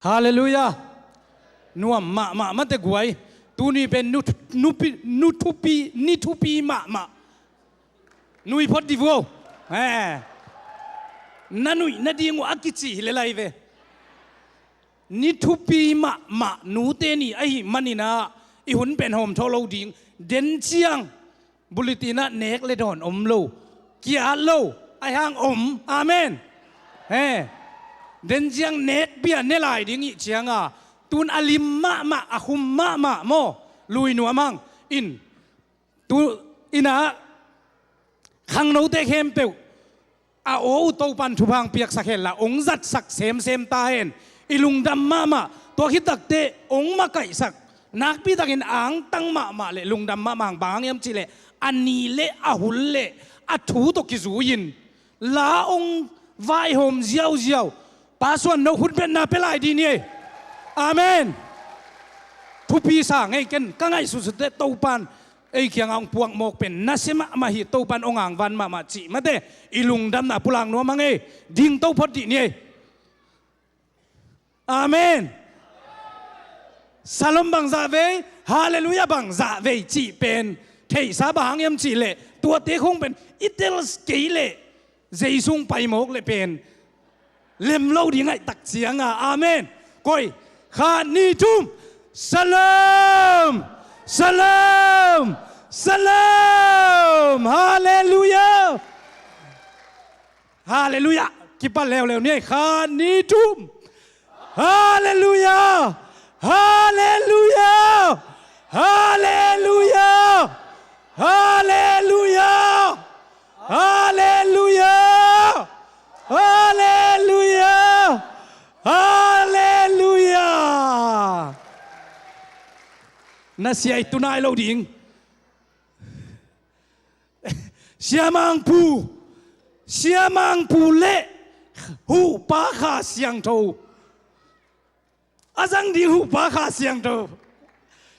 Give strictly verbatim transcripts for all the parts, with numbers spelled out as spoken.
Halleluiah. Nuam mahmah mate guai. Tuni pen nu, nupi, nu thupi, ni thupi mahmah. Nui phot di vuo. Eh. Na nuih nading uh a kici hi le lai ve. Ni thupi mahmah nute ni ahih manin ah i hun pen hawm thaw lo ding. Den ciang bulletin ah nek le dawn om lo, kiat lo, ahi hang om. Amen. He. Den ciang nek bia ne lai ding ih cianga, tun a lim mahmah, a khum mahmah maw, lui nuam hang. In, tu, in ah khangnote khempeuh a aw uh Topan thupha piaksak hen la, ong zatsak semsem ta hen. I lungdam mahmah, tua khit takteh ong makaihsak, nakpi takin angtang mahmah le lungdam mahmah hang. Bang hang hiam cihleh, a ni le a hun le a thu tawh kizui-in la ong vaihawm ziauziau. Pa Suan No khutbetna pia lai dih ni ei. Amen. Thupi sa ngei, ken ka ngaihsutsut teh Topan ei kiangah ong puak mawk pen nasia mahmah hi, Topan ong angvan mahmah cih mate, i lungdamna pulak nuam hang ei. Dingto phot dih ni ei. Amen. Salom bangzah vei, halleluiah bangzah vei cih pen theihsa bang hang hiam cihleh, tuate khong pen i tel kei leh, Jesu ong pai mawk leh pen lem lo ding ahih tak cianga. Amen. Koi, khat, nih, thum. Salom, salom, salom. Halleluiah. Halleluiah. Kipal leuleu ni ei. Khat, nih, thum. Halleluiah. Halleluiah. Halleluiah. Halleluiah. Halleluiah. Halleluiah. Halleluiah. Na sia i tunai lo ding. Siamangpu, siamangpu le huhpa Kha Siangtho. A zang ding huhpa Kha Siangtho.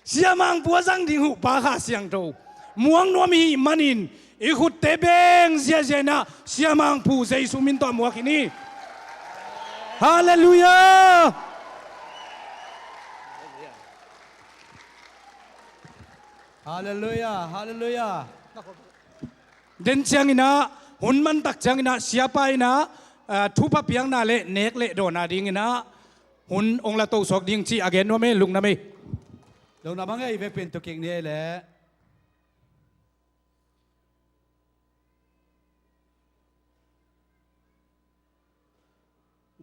Siamangpu a zang ding huhpa Kha Siangtho. Muang nuam i hih manin i khutte beng ziazia in ah siamangpu Jesu min tawh muak hi ni. Halleluiah. Halleluiah, halleluiah. Den ciangin ah, hun mantak ciangin ah, siapa in ah, ah, thupha piakna le nek le dawnna dingin ah hun ong la tosuak ding cih a gen nuam ei, lungdam ei. Lungdam hang ei, vekpi in tu kik ni ei leh.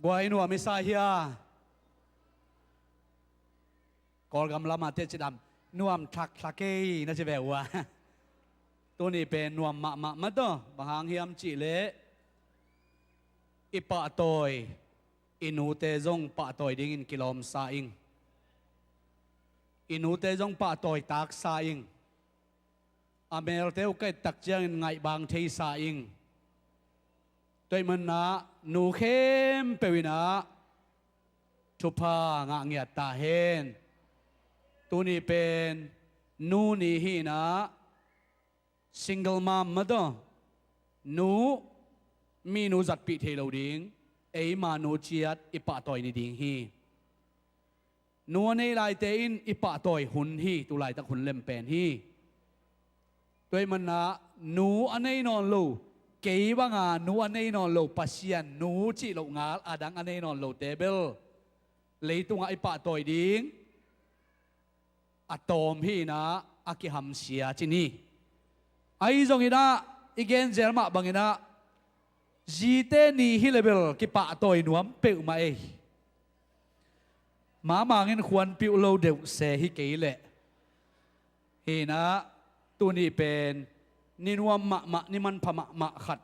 Guai, nuam i sa hia? Kawlgam lamah teh cidam, nuam thaktha kei na ci ve uh a. Tuni pen nuam mahmah mah tawh, bang hang hiam cihleh, i pahtawi, i nute zong pahtawi dingin kilawmsa ing. I nute zong pahtawi taksa ing. A melte uh ka et tak ciangin ngaihbang theisa ing. Tua ahih manin ah nu khempeuh in ah thupha ngah ngiat ta hen. Tuni pen nu ni hi in ah, single mom mah tawh, nu, minu zatpih thei lo ding, eima nu ciat i pahtawi ni ding hi. Nu a nei laite in i pahtawi hun hi, tu laitak hun lem pen hi. Tua ahih manin ah nu a nei nawn lo, kei banga nu a nei nawn lo, Pasian nu cih loh ngal a dang a nei nawn lote bel leitungah i pahtawi ding a tawm hi in ah, a kihamsia ci ni. Ahi zongin ah, i genzel mah bangin ah, zite ni hi leh bel kipahtawi nuam peuhmah ei. Mamang in khuanpih uh lo deuh se hi kei leh. Hi in ah, tuni pen ni nuam mahmah, ni manpha mahmah khat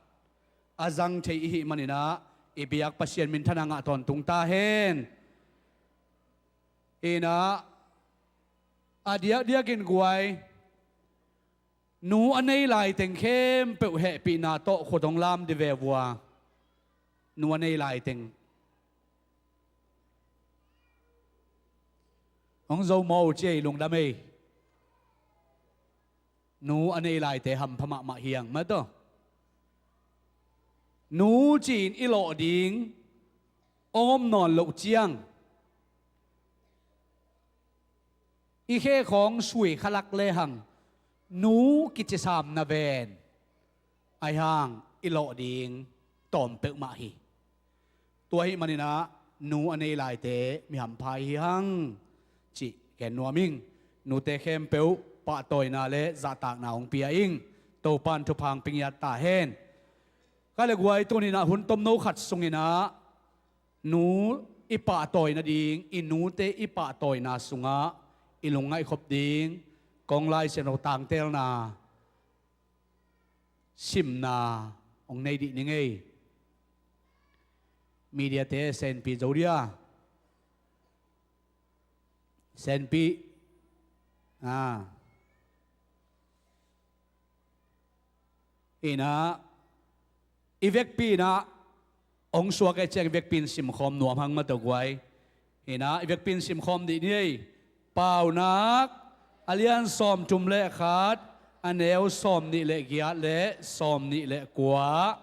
a zang thei i hih manin ah, i biak Pasian minthanna ngah tawntung ta hen. Hi in ah, a diakdiakin guai, nu a nei laiteng khempeuh hehpihna tawh khut hong lam di ve vua. Nu a nei laiteng. Hong zo maw, ci ei, lungdam ei. Nu a nei laite hampha mahmah hi hang mah tawh. Nu ci-in i lawh ding hong om nawn loh ciang, i khe khawng sui khalak lehang nu kicisamna ven aihang i lawh ding tawm peuhmah hi. Tua ahih maninah nu a nei laite mi hampha hi hang cih gen nuam ing. Nute khempeuh pahtawina le zahtakna hong pia ing. Topan thupha hong pia ngiat ta hen. Ka le guai, tuninah hun tomno khat sunginah nu i pahtawi nading, i nute i pahtawina sungah i lungngaihkhop ding kong Lai Siangtho tangtelna simna hong nei dih ning ei. Mediate senpi zo dia. Senpi. Ah. Inah i vekpi inah hong suak ei ciang i vekpi in simkhawm nuam hang mah tawh guai. Inah i vekpi in simkhawm dih ni ei. Paunak a lian sawmthum le khat, a neu sawmnih le giat le sawmnih le kua.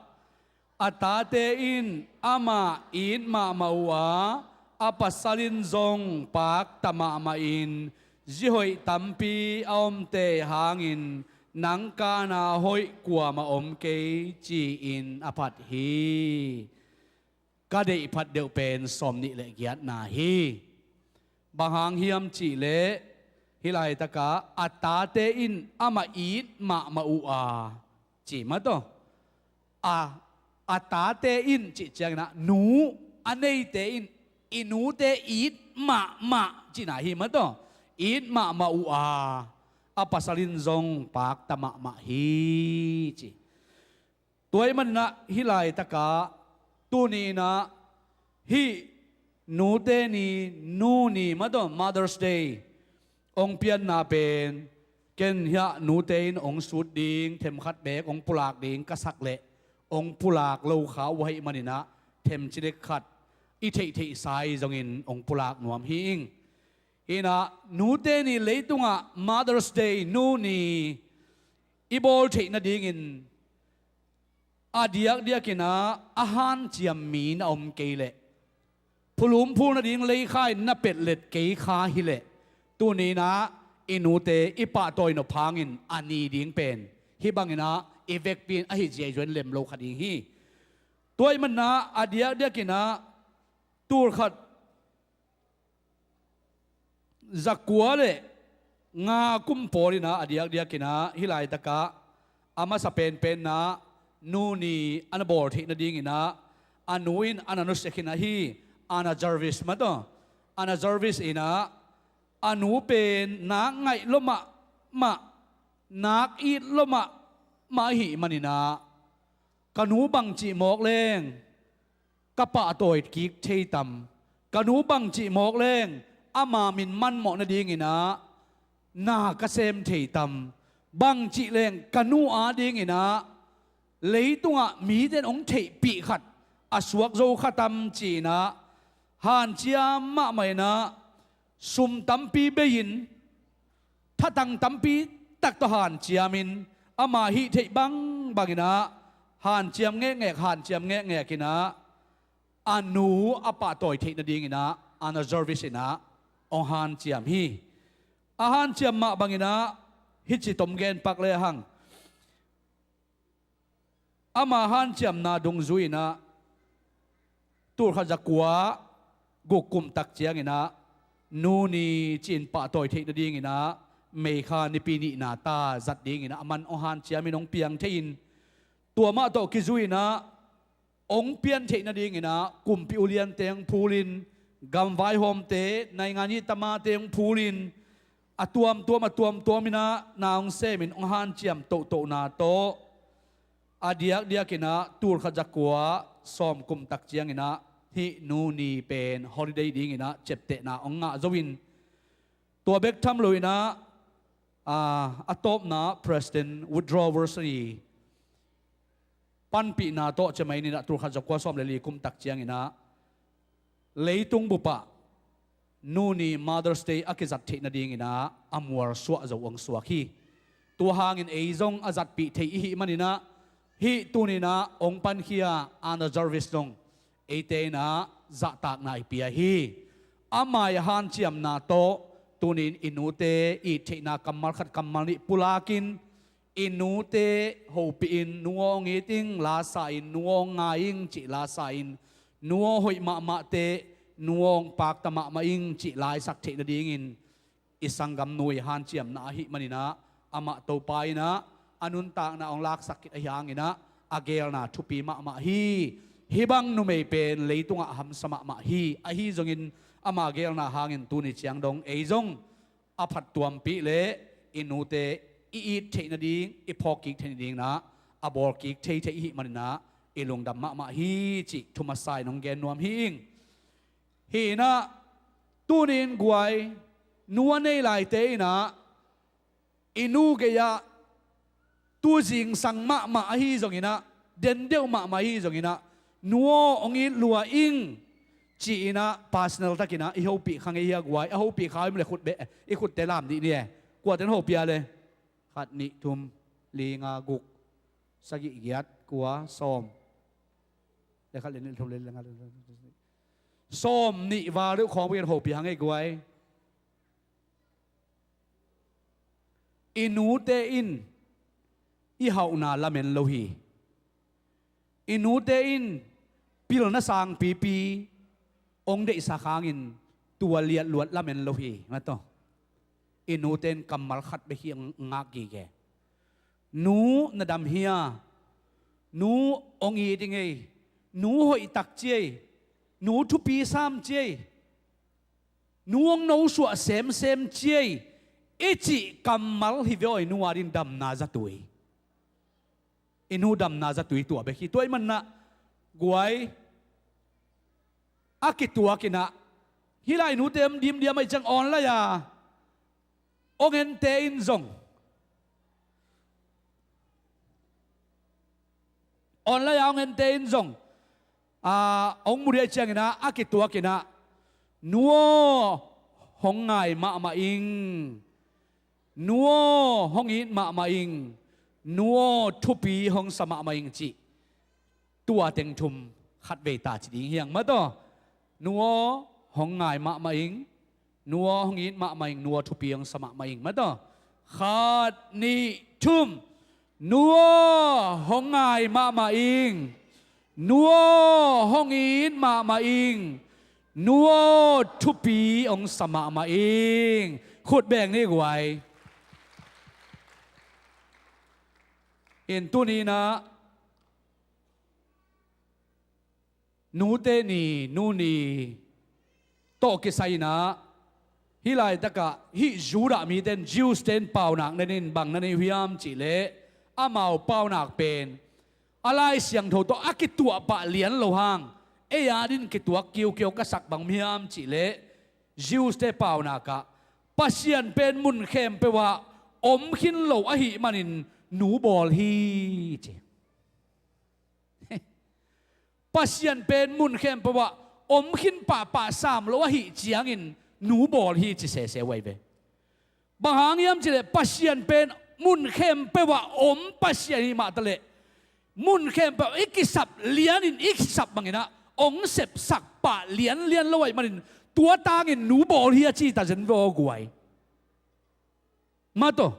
A tate in amah it mahmah uh a, a pasal in zong pakta mahmah in, zi hoih tampi a omte hangin nang kana hoih kuamah om kei, ci-in a phat hi. Ka deih phat deuh pen sawmnih le giatna hi. Bang hang hiam cihleh hih laitakah a tate in amah it mahmah uh a, ci mah tawh. A, a tate in cih cianginah nu a neite in i nute it mahmah cihna hi mah tawh. It mahmah uh a, a pasal in zong pakta mahmah hi ci. Tua ahih maninah hih laitakah tuni inah hih nute ni, nu ni mah tawh, Mother's Day hong pianna pen ken hiah nute in hong sut ding themkhat beek hong pulak ding ka sak leh hong pulak lo kha uh ahih maninah themci dek khat i theihtheihsa i zongin hong pulak nuam hi ing. Inah nute ni leitungah Mother's Day, nu ni i bawl theih nadingin a diakdiakinah a hanciam mi na om kei leh, phulum phul nading leikha in na petlet kei kha hileh, tuninah i nute i pahtawi nop hangin a ni ding pen hih banginah i vekpi in ahi ziaizuan lem lo kha ding hi. Tua ahih maninah a diakdiakinah tulkhat zakua le nga kum pawl inah a diakdiakinah hih laitakah a masa penpenna nu ni a na bawl theih nadinginah a nu in a na nusia khin ahi Anna Jarvis mah tawh. Anna Jarvis inah a nu pen nak ngaih lua mahmah, nak it lua mahmah ahih maninah ka nu bangcih mawk leng ka pahtawi kik thei tam? Ka nu bangcih mawk leng ama min manmawh nadinginah na ka sem thei tam? Bangcih leng ka nu adinginah leitungah mite in hong theihpih khat a suak zo kha tam, ci-inah hanciam mahmah inah sum tampi bei-in thatang tampi tak tawh hanciamin ama hih theih bangbang inah hanciam ngekngek, hanciam ngekngek inah a nu a pahtawi theih nadinginah Anna Jarvis inah hong hanciam hi. A hanciam mah banginah hih ci tom gen pak lehang, ama hanciamna dungzui inah tulkhat zakua guk kum tak cianginah nu ni ci-in pahtawi theih nadinginah May kha nipi nihna ta zat dinginah a man hong hanciamin hong piang thei-in, tua mah tawh kizui inah hong pian theih nadinginah kumpi uliante hong phulin, gamvaihawmte, naingan ih tamate hong phulin, a tuamtuam a tuamtuam inah na hong semin hong hanciam tohtohna tawh a diakdiakinah tulkhat zakua sawm kum tak cianginah hih nu ni pen holiday dinginah ciaptehna hong ngah zo-in, tua bek tham loinah a, a tawpna President Woodrow Wilson ii panpihna tawh ciamai ninah tulkhat zakua sawm le li kum tak cianginah leitung bupah nu ni Mother's Day a kizat theih nadinginah a mualsuah zo hong suak hi. Tua hangin ei zong a zatpih thei ihih maninah hih tuninah hong pankhia Anna Jarvis zong eite inah zahtakna i pia hi. Ama ii a hanciamna tawh Tunin i nute it theihna kammal khat kammal nih pulakin, i nute hopihin nu aw hong it ing, lasa in nu aw hong ngai ing cih lasa in, nu aw hoih mahmahte nu aw hong pakta mahmah ing cih laisak theih nadingin i sanggamnu i hanciamna ahih maninah, amah Topa inah a nuntakna hong laksak khit ahi hanginah a geelna thupi mahmah hi. Hih bang numei pen leitungah hamsa mahmah hi. Ahi zongin ama geelna hangin tuni ciang dong ei zong a phattuampih le i nute i it theih nading, i phawkkik theih nadingnah a bawlkik thei thei ihih maninah i lungdam mahmah hi cih thu masa in hong gen nuam hi ing. Hinah tunin guai, nu a nei laite inah i nu gei-ah tu zingsang mahmah ahi zonginah, dendeuh mahmah ahi zonginah, nu aw hong it lua ing ci-inah personal takinah i hopih kha ngei hia guai? A hopih kha im le khut beh, i khutte lam dih ni e. Kuaten hopih a le? Khat, nih, thum, li, nga, guk, sagih, giat, kua, sawm. Le khat le nih, thum le, le nga le, sawm nih val deuh khawng bangin hopih hang ei guai. I nute in i hauhna lamen lo hi. I nute in pilna sangpipi hong deihsak hangin tua liatluat lamen lo hi. Mataw, i nute in kammal khat bek hi ngak gige. Nu na dam hia? Nu hong it ing ei. Nu hoih tak ci ei. Nu thupi sam ci ei. Nu hong nosuah semsem ci ei, i cih kammal hi ve aw, i nu adin damna zatui. I nu damna zatui tua bek hi. Tua ahih manah guai, a kituakinah hih lai nute om dimdiam ahi ciang online a hong ente in zong, online a hong ente in zong, aa, hong mu dih ahi cianginah a kituakinah, nu aw hong ngai mahmah ing, nu aw hong it mahmah ing, nu aw thupi hong sa mahmah ing cih tua teng thum khatvei ta ci ding hiang mataw. Nu aw hong ngai mahmah ing, nu aw hong it mahmah ing, nu aw thupi hong sa mahmah ing mataw. Khat, nih, thum. Nu aw hong ngai mahmah ing, nu aw hong it mahmah ing, nu aw thupi hong sa mahmah ing. Khut beng ni guai. In tuninah Nute Ni, Nu Ni tawh kisai inah hih laitakah hih Judah mite in, Jews te in paunak nenin bang na nei uh hiam cihleh, amau paunak pen a Lai Siangtho tawh a kituah pah lian lo hang, ei adin kituak kiukiau ka sak bang hiam cihleh, Jews te paunak ah Pasian pen mun khempeuh ah om khin lo ahih manin nu bawl hi ci. Pasian pen mun khempeuh ah om khin pahpah sam lo ahih ciangin nu bawl hi ci sese uh ahi ve. Bang hang hiam cihleh Pasian pen mun khempeuh ah om Pasian hi mah taleh, mun khempeuh i kisap lianin i kisap banginah hong sepsak pah lianlian lo ahih manin tua tangin nu bawl hi a ci ta zen ve aw guai. Mataw,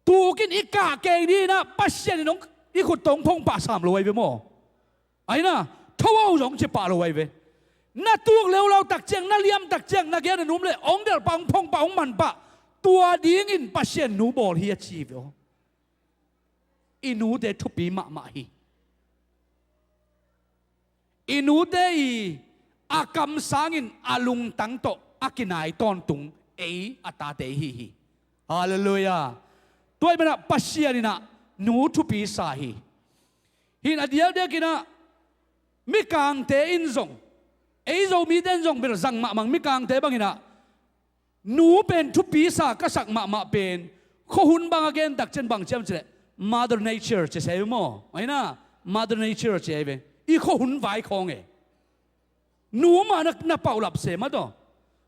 tukin i kah kei dinah Pasian in hong, i khut tawh hong phong pah sam lo ahi ve maw? Aina, tho aw zong ci pah lo ahi ve. Na tuk leuleu tak ciang, na liam tak ciang, na gen a num le hong delh pah, hong phong pah, hong man pah, tua dingin Pasian nu bawl hi a ci ve aw. I nute thupi mahmah hi. I nute i a kamsangin a lungtang tawh a kinai tawntung ei a tate ihi hi. Halleluiah. Tua ahih manah Pasian inah nu thupi sa hi. Hin a diakdiakinah mikangte in zong, ei Zomite in zong bel zang mahmah mikangte banginah nu pen thupi sa ka sak mahmah pen, khuahun bang a gen tak ciang bang ci hiam cihleh, Mother Nature ci se maw? Aina, Mother Nature ci ahi ve. I khuahun vai khawng e. Nu mah na, na paulap se mataw.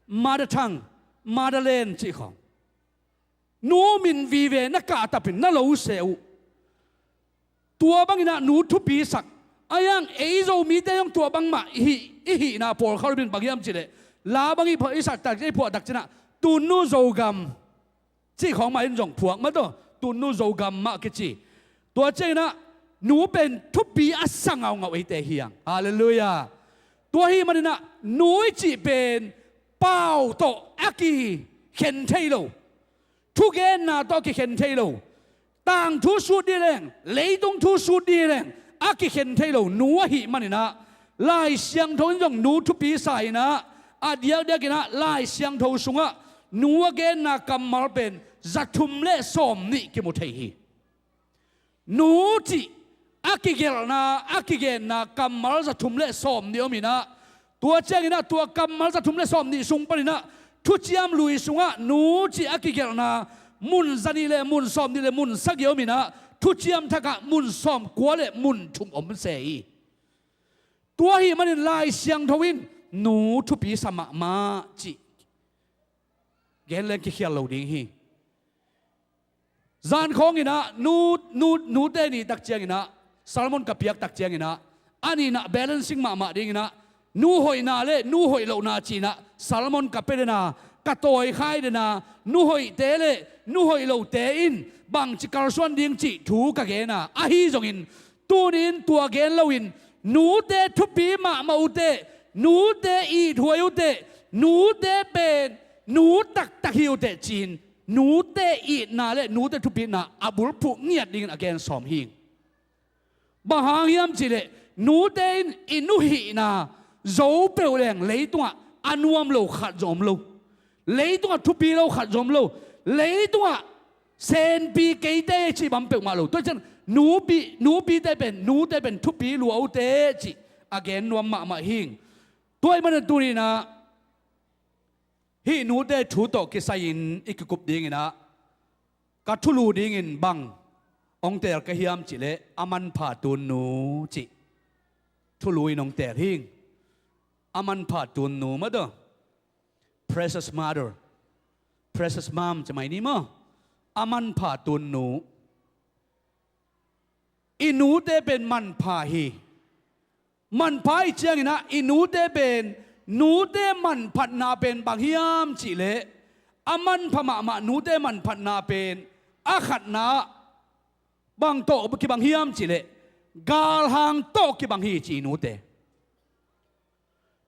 Mother tongue, motherland cih khawng. Nu min vive na kahtapin na lo se uh. Tua banginah nu thupi sak. Ahi hang ei Zomite zong tua bangmah i hih, i hihna pawlkhat uh in bang hiam cihleh, la bang i phuah, i sak tak, i phuah tak cianah Tunnu Zogam cih khawng mah in zong phuak mah tawh, Tunnu Zogam mah kici. Tua cianginah nu pen thupi a sa ngaungau eite hi hang. Halleluiah. Tua hi maninah nu i cih pen pau tawh a kikhen thei lo, thugenna tawh a kikhen thei lo, tangthu sut dih leng, leitung thu sut dih leng a kikhen thei lo nu ahih maninah, Lai Siangtho in zong nu thupi sa inah, a diakdiakinah Lai Siangtho sungah nu a genna kammal pen zathum le sawmnih kimu thei hi. Nu cih a kigelhna, a kigenna kammal zathum le sawmnih om inah, tua cianginah tua kammal zathum le sawmnih sung paninah Thuciam Lui sungah nu cih a kigelhna mun zanih le mun sawmnih le mun sagih om inah, Thuciam Thakah mun sawmkua le mun thum om se hi. Tua ahih manin Lai Siangtho in nu thupi sa mahmah cih gen leng kikhial lo ding hi. Zan khawnginah nu, nu, nute ni tak cianginah, sermon ka piak tak cianginah, a ninah balancing mahmah dinginah, nu hoihna le nu hoih lohna cinah sermon ka pia dena, ka tawikhai dena, nu hoihte le nu hoih lote in bangci kalsuan ding cih thu ka gena, ahi zongin tuni in tua gen loin nute thupi mahmah uh teh, nute ithuai uh teh, nute pen nu taktak hi uh teh ci-in nute itna le nute thupina a bulphuh ngiat dingin a gen sawm hi. Bang hang hiam cihleh nute in i nu hihna zo peuh leng leitungah a nuam lo khat zong om lo. Leitungah thupi lo khat zong om lo. Leitungah senpi keite cih bang peuhmah lo. Tua ciang nupi, nupite pen, nute pen thupi lua uh teh cih a gen nuam mahmah hi. Tua ahih manin tuninah hih nute thu tawh kisai-in i kikup dinginah ka thulu dingin bang hong teel ka hiam cihleh a manpha tunnu cih thulu in hong teel hi. A manpha tunnu mah tawh, precious mother, precious mom ci mai ni maw? A manpha tunnu. I nute pen manpha hi. Manpha i cianginah i nute pen, nute manphatna pen bang hiam cihleh, a manpha mahmah nute manphatna pen a khatna bang tawh kibang hiam cihleh, galhang tawh kibang hi ci i nute.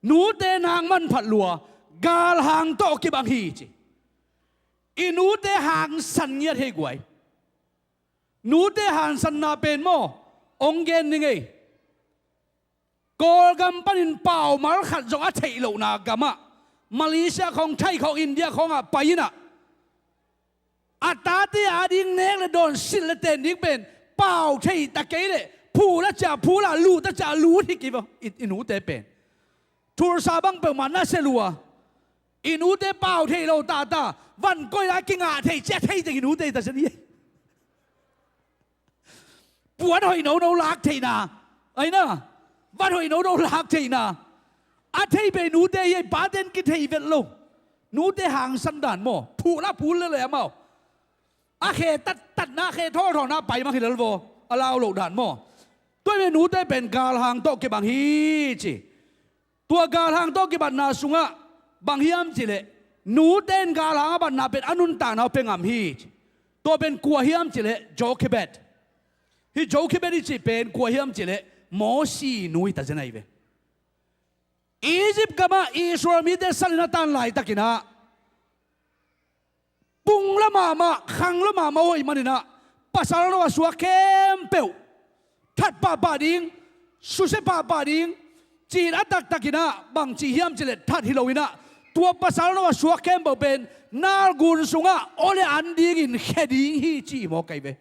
Nute nak manphat lua, galhang tawh kibang hi ci. I nute hangsan ngiat hi guai. Nute hangsanna pen maw, hong gen ning ei. Kawlgam panin paumal khat zong a theih lohna gamah, Malaysia khawng, Thai khawng, India khawngah pai inah a tate ading nek le dawn, silh le ten ding pen pau thei ta kei leh, phu la cia phu la, lu ta cia lu hi kei va i, i nute pen. Thursa bang peuhmah nasia lua. I nute pau thei lo tata, van koih lai kingah thei cia thei teng i nute ta sia ni. Puan hoih nono lak theihna, aina, van hoih nono lak theihna. A thei pen nute hi, paten kithei vet lo. Nute hangsan dan maw, phuh la phul lele amau. A khe tattatna, a khe thawthawna pai mang hi lel vaw, a lau loh dan maw. Tua ahih manin nute pen galhang tawh kibang hi ci. Tua galhang tawh kibatna sungah bang hiam cihleh, nute in galhang a batna pen a nuntakna uh pia ngam hi ci. Tua pen kua hiam cihleh, Jokhebed. Hih Jokhebed i cih pen kua hiam cihleh, Mosi nu hi ta zen ahi ve. Egypt gamah Israel mite salin a tan laitakinah pung la mahmah, khang la mahmah uh ahih maninah, pasal no a suak khempeuh that pahpah ding, susia pahpah ding ci-in a taktakinah bang ci hiam cihleh, that hi loinah tua pasal no a suak khempeuh pen Nile gun sungah aw le an dingin khia ding hi ci hi maw kei ve.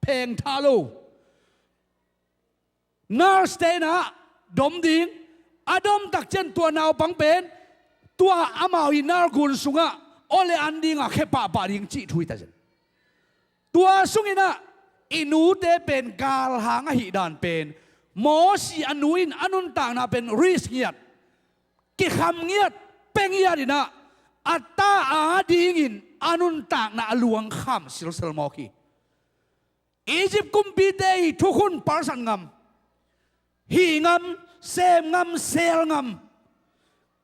Phengtha lo. Nurse-te inah dom ding, a dom takciang tua naupang pen tua amau i Nile gun sungah aw le an dingah khia pahpah ding cih thu hi ta zen. Tua sunginah i nute pen galhang ahih dan pen Mosi a nu in a nuntakna pen risk ngiat, kikham ngiat, pia ngiat inah a ta adingin a nuntakna a luangkham silsel mawk hi. Egypt kumpite i thukhun palsat ngam, hih ngam, sem ngam, sel ngam.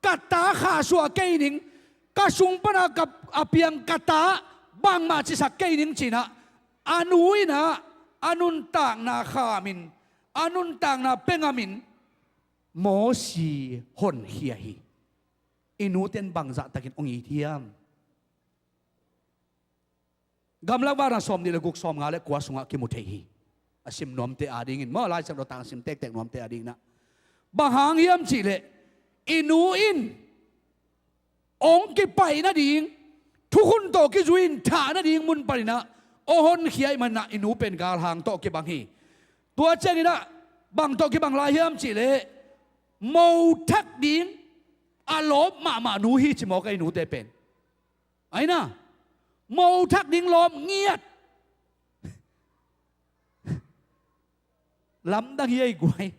Ka ta khahsuah kei ning, ka sung pana ka, a piang ka ta bangmah cisak kei ning," ci-inah a nu inah a nuntakna khamin, a nuntakna pengamin Mosi honkhia hi. I nute in bangzahtakin hong it hiam? Gamlak Vanah sawmnih le guk, sawmnga le kua sungah kimu thei hi. A sim nuamte adingin maw, Lai Siangtho tang sim tektek nuamte adinginah, bang hang hiam cihleh i nu in hong kipaih nading, thukhun tawh kizui-in thah nading mun paninah hong honkhia ahih maninah i nu pen galhang tawh kibang hi. Tua cianginah bang tawh kibang lai hiam cihleh, mo thak ding a lawp mahmah nu hi ci mawk a, i nute pen. Aina, mo thak ding lawp ngiat. Lamdang hi ei guai.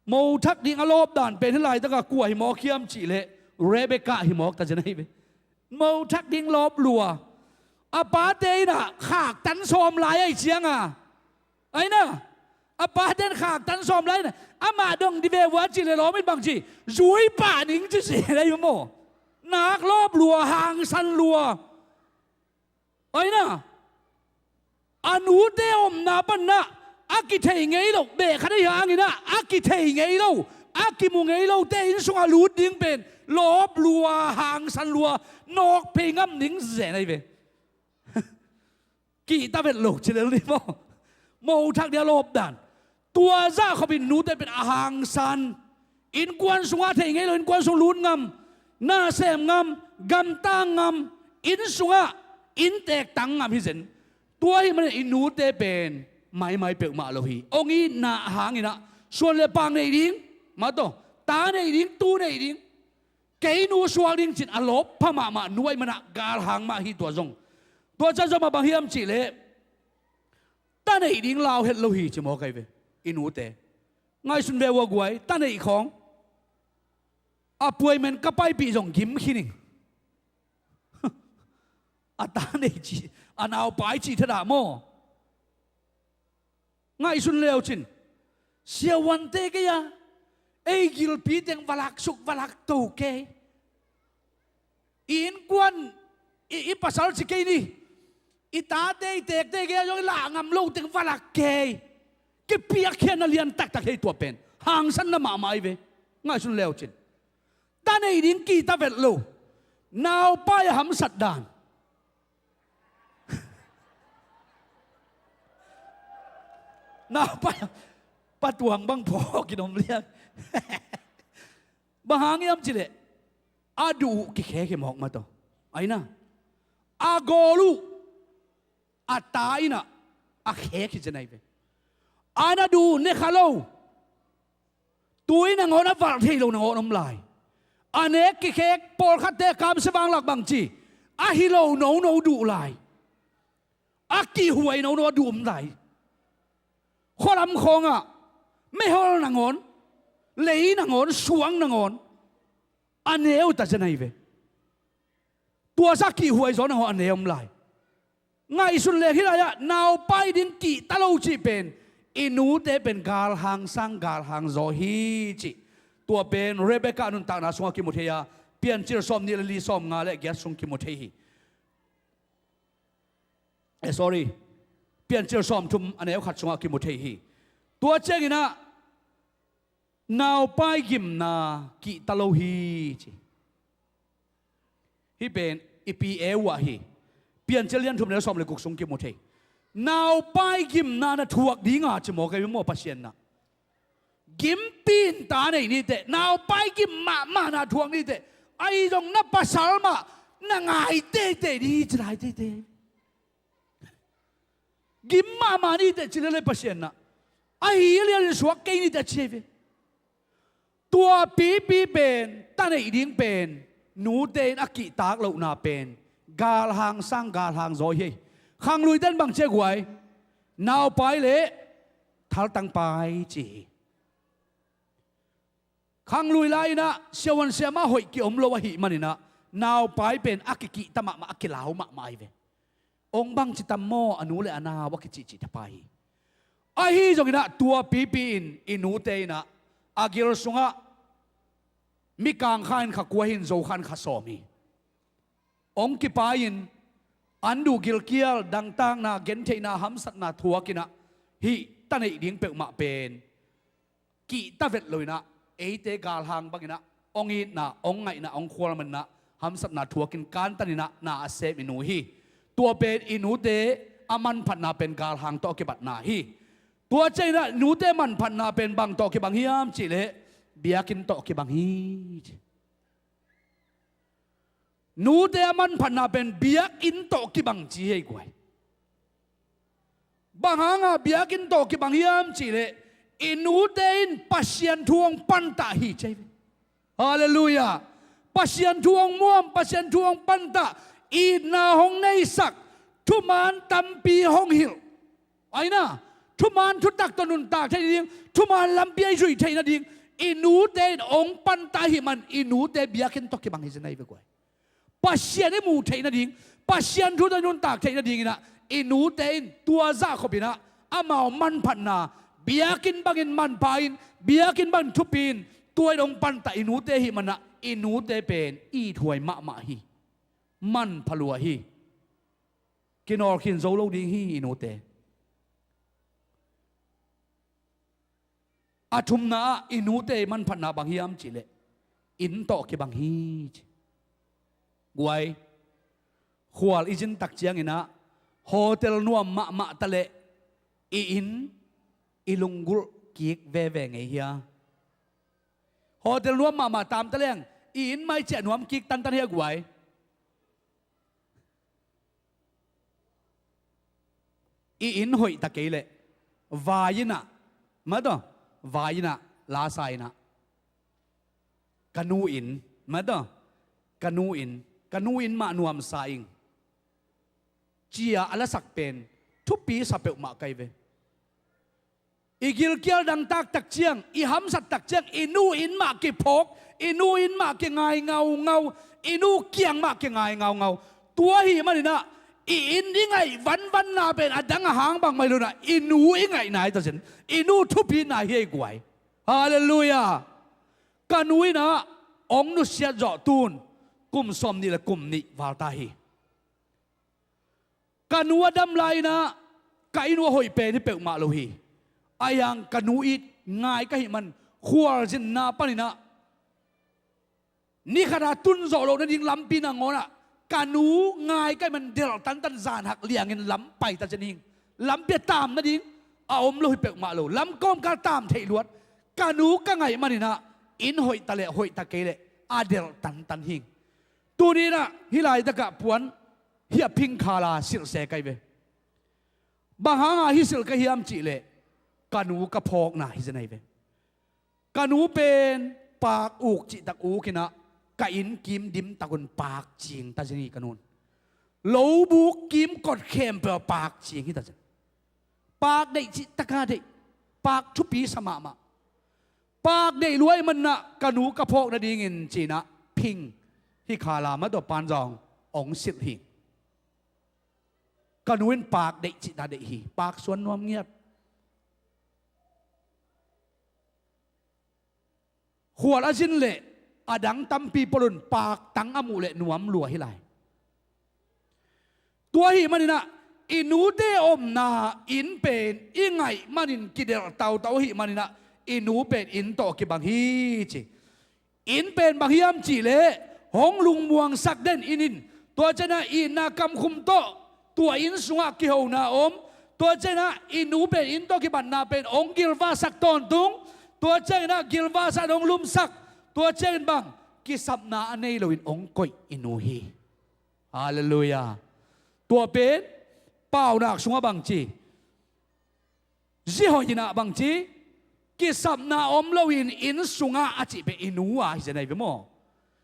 Mo thak ding a lawp dan pen hih laitakah kua hi mawk hiam cihleh, Rebekah hi mawk ta zen ahi ve. Mo thak ding lawp lua. A pate inah khaktan sawm lai ahi cianga, aina, a pate in khaktan sawm lai inah, amah dong di ve vua cihleh lawm in bang ci, zui pah ning ci si lai maw. Nak lawp lua, hangsan lua. Aina, a nute omna panah a kithei ngei lo, beh khat ahi hanginah a kithei ngei lo, a kimu ngei lote inn sungah lut ding pen lawp lua, hangsan lua, nawk phei ngam ning zen ahi ve. Kihta vet lo ci lel ni maw. Mo thak ding a lawp dan. Tua zah khopin nute pen a hangsan. Innkuan sungah thei ngei lo, innkuan sung lut ngam, na sem ngam, gamtang ngam, inn sungah inntek tang ngam hi zen. Tua hi manin i nute pen maimai peuhmah lo hi. Hong itna hanginah suan le pang nei ding, mataw, ta nei ding, tu nei ding, kei nu suak ding ci-in a lawp pha mahmah nu ahi manah galhang mah hi tua zong. Tua ciang zong mah bang hiam cihleh, ta neih ding lau het lo hi ci mawk ahi ve, i nute. Ngaihsun ve ua guai, ta neih khawng. A puaimen ka paipih zong gim khin ing. A ta nei ci, a naupai ci thadah maw. Ngaihsun leu cin, siavuante kei a, ei gilpi teng va laksuk, va lakto kei. I innkuan, i, i pasal ci kei ni. I tate, i tekte kei a zong i lah ngam lo teng va lak kei. Kipiakkhiatna lian taktak hi ei tua pen. Hangsanna mahmah ahi ve. Ngaihsun leu cin. Ta neih ding kihta vet lo. Naupai a hamsat dan. Naupai a patuang bang phawk in om lian. Bang hang hiam cihleh, a duh uh kikhek hi mawk mataw. Aina, a gawl uh a ta inah a khek hi zen ahi ve. A na duh uh ne kha lo. Tui nangawn a valh thei lo nangawn om lai. A nek kikhek, pawlkhatte kamsia vanglak bang ci, a hi lo nono duh lai. A kihhuai nono a duh om lai. Khualam khawngah mehol nangawn, lei nangawn, suang nangawn a ne uh ta zen ahi ve. Tuasa kihhuai zaw nangawn a ne om lai. Ngaihsun leng hih lai-ah naupai ding kihta lo cih pen i nute pen galhang sang galhang zaw hi cih. Tua pen Rebekah nuntakna sungah kimu thei a, Piancil sawmnih le li, sawmnga le giat sung kimu thei hi. Eh, sorry. Piancil sawmthum a neu khat sungah kimu thei hi. Tua cianginah naupai gimna kihta lo hi ci. Hih pen i pi e uh ah hi. Piancil lian thum neu sawm le guk sung kimu thei. Naupai gimna na thuak dinga ci mawk ahi maw, Pasian nah. Gimpi in ta nei ni teh, naupai gim mahmah na thuak ni teh, ahi zong na pasal mah na ngai teitei ding hi ci lai teitei. Gim mahmah ni teh ci lele Pasian nah. Ahi lian in suak kei ni teh ci hi ve. Tua pipi pen, ta neih ding pen, nute in a kihtak lohna pen galhang sang galhang zaw hi. Khangluite in bang ci a guai? Naupai le thaltangpai ci hi. Khanglui lai-inah siavuan siamah hoih kiom lo ahih maninah naupai pen a kikihta mahmah, a kilau mahmah ahi ve. Ong bangci tam maw a nu le a nau a kicihcih thapai hi. Ahi zonginah tua pipi in i nute inah a gil sungah Mikang kha in kha kua hi in, Zo kha in kha sawm hi. Hong kipai-in an duh gilkial, dangtakna, gentheihna, hamsatna thuak in ah, hih ta neih ding peuhmah pen kihta vet lo in ah, eite galhang bang in ah hong itna, hong ngaihna, hong khual man in ah, hamsatna thuak in kantan in ah na a sem i nu hi. Tua pen i nute a manphatna pen galhang tawh a kibatna hi. Tua ciangin ah nute manphatna pen bang tawh kibang hiam cih leh, biakinn tawh kibang hi. Nute a manphatna pen biakinn tawh kibang ci hi ei guai. Bang hanga biakinn tawh kibang hiam cih leh, i nute in Pasian thu hong pantah hi ci hi. Halleluiah. Pasian thu hong muam, Pasian thu hong pantah, itna hong neisak, thuman tampi hong hilh. Aina, thuman thutak tawh nuntak theih nading, thuman lampi a i zuih theih nading, i nute in hong pantah ahih man, i nute biakinn tawh kibang hi zen ahi ve guai. Pasian i muh theih nading, Pasian thu tawh i nuntak theih nading in ah, i nute in tua zah khop in ah, amau manphatna, biakinn bangin manpha in, biakinn bangin thupi in, tua in hong pantah i nute ahih man ah, i nute pen ithuai mahmah hi. Manpha lua hi. Kinawlkhin zo lo ding hi i nute. A thumna ah i nute i manphatna bang hiam cih leh, inn tawh kibang hi ci. Guai, khual i zin tak ciangin ah, hotel nuam mahmah ta leh, i inn, i lunggulh kik veve ngei hia? Hotel nuam mahmah tam ta leng, i inn mai ciah nuam kik tantan hia guai? I inn hoih ta kei leh, vai in ah, mah tawh, vai in ah, lasa in ah, ka nu inn, mah tawh, ka nu inn, ka nu inn mah nuamsa ing, ci-a a lasak pen thupi sa peuhmah ka hi ve. I gilkial dangtak tak ciang, i hamsat tak ciang, i nu inn mah kiphawk, i nu inn mah kingai ngaungau, i nu kiang mah kingai ngaungau. Tua ahih man in ah, i inn i ngaih vanvanna pen a dang a hang bangmah hi lo in ah, i nu i ngaihna hi ta zen, i nu thupina hi ei guai. Halleluiah. Ka nu in ah hong nusiat zawh tun kum sawmnih le kum nih val ta hi. Ka nu a dam lai in ah, ka inn uh a hoih pen hi peuhmah lo hi. Ahi hang ka nu it ngai ka hih man, khualzinna panin ah, ni khat a tun zawh loh nading lampi nangawn ah, ka nu ngai ka hih man delh tantan, zan hak liangin lam pai ta zen hing. Lampi a tam nading a om lo hi peuhmah lo. Lam kawmkal tam theih luat. Ka nu ka ngaih manin ah, inn hoih ta leh hoih ta kei leh a delh tantan hing. Tuni in ah hih laitak ah puan hih a phingkhal a silh se ka hi ve. Bang hanga hih silh ka hiam cih leh, ka nu ka phawkna hi zen ahi ve. Ka nu pen paak uk cihtak uk in ah, ka inn kim dimtak un paak cing ta zen hi ka nu in. Lo buk kim kot khempeuh a paak cing hi ta zen. Paak deih cihtak a deih, paak thupi sa mahmah. Paak deih lua ahih manin ah ka nu ka phawk nadingin ci-in ah phing, hih khal a mah tawh pan zong hong silh hi. Ka nu in paak deih cihtak deih hi, paak suan nuam ngiat. Khual a zin leh a dang tampi pol un paak tang a muh leh nuam lua hi lai. Tua ahih manin ah, i nute omna inn pen i ngaih manin kidelh tautau ahih manin ah, i nu pen inn tawh kibang hi ci. Inn pen bang hiam cih leh, hong lungmuangsak den inn in, tua ciangin ah itna kamkhum tawh tua inn sungah kihona om. Tua ciangin ah i nu pen inn tawh kibatna pen hong gilvahsak tawntung. Tua ciangin ah gilvahsak in hong lumsak. Tua ciangin bang, kisapna a nei loin hong koih i nu hi. Halleluiah. Tua pen Paunak sungah bang ci? Zi hoih in ah bang ci? Kisapna om loin inn sungah a cih pen i nu a hi zen ahi ve maw.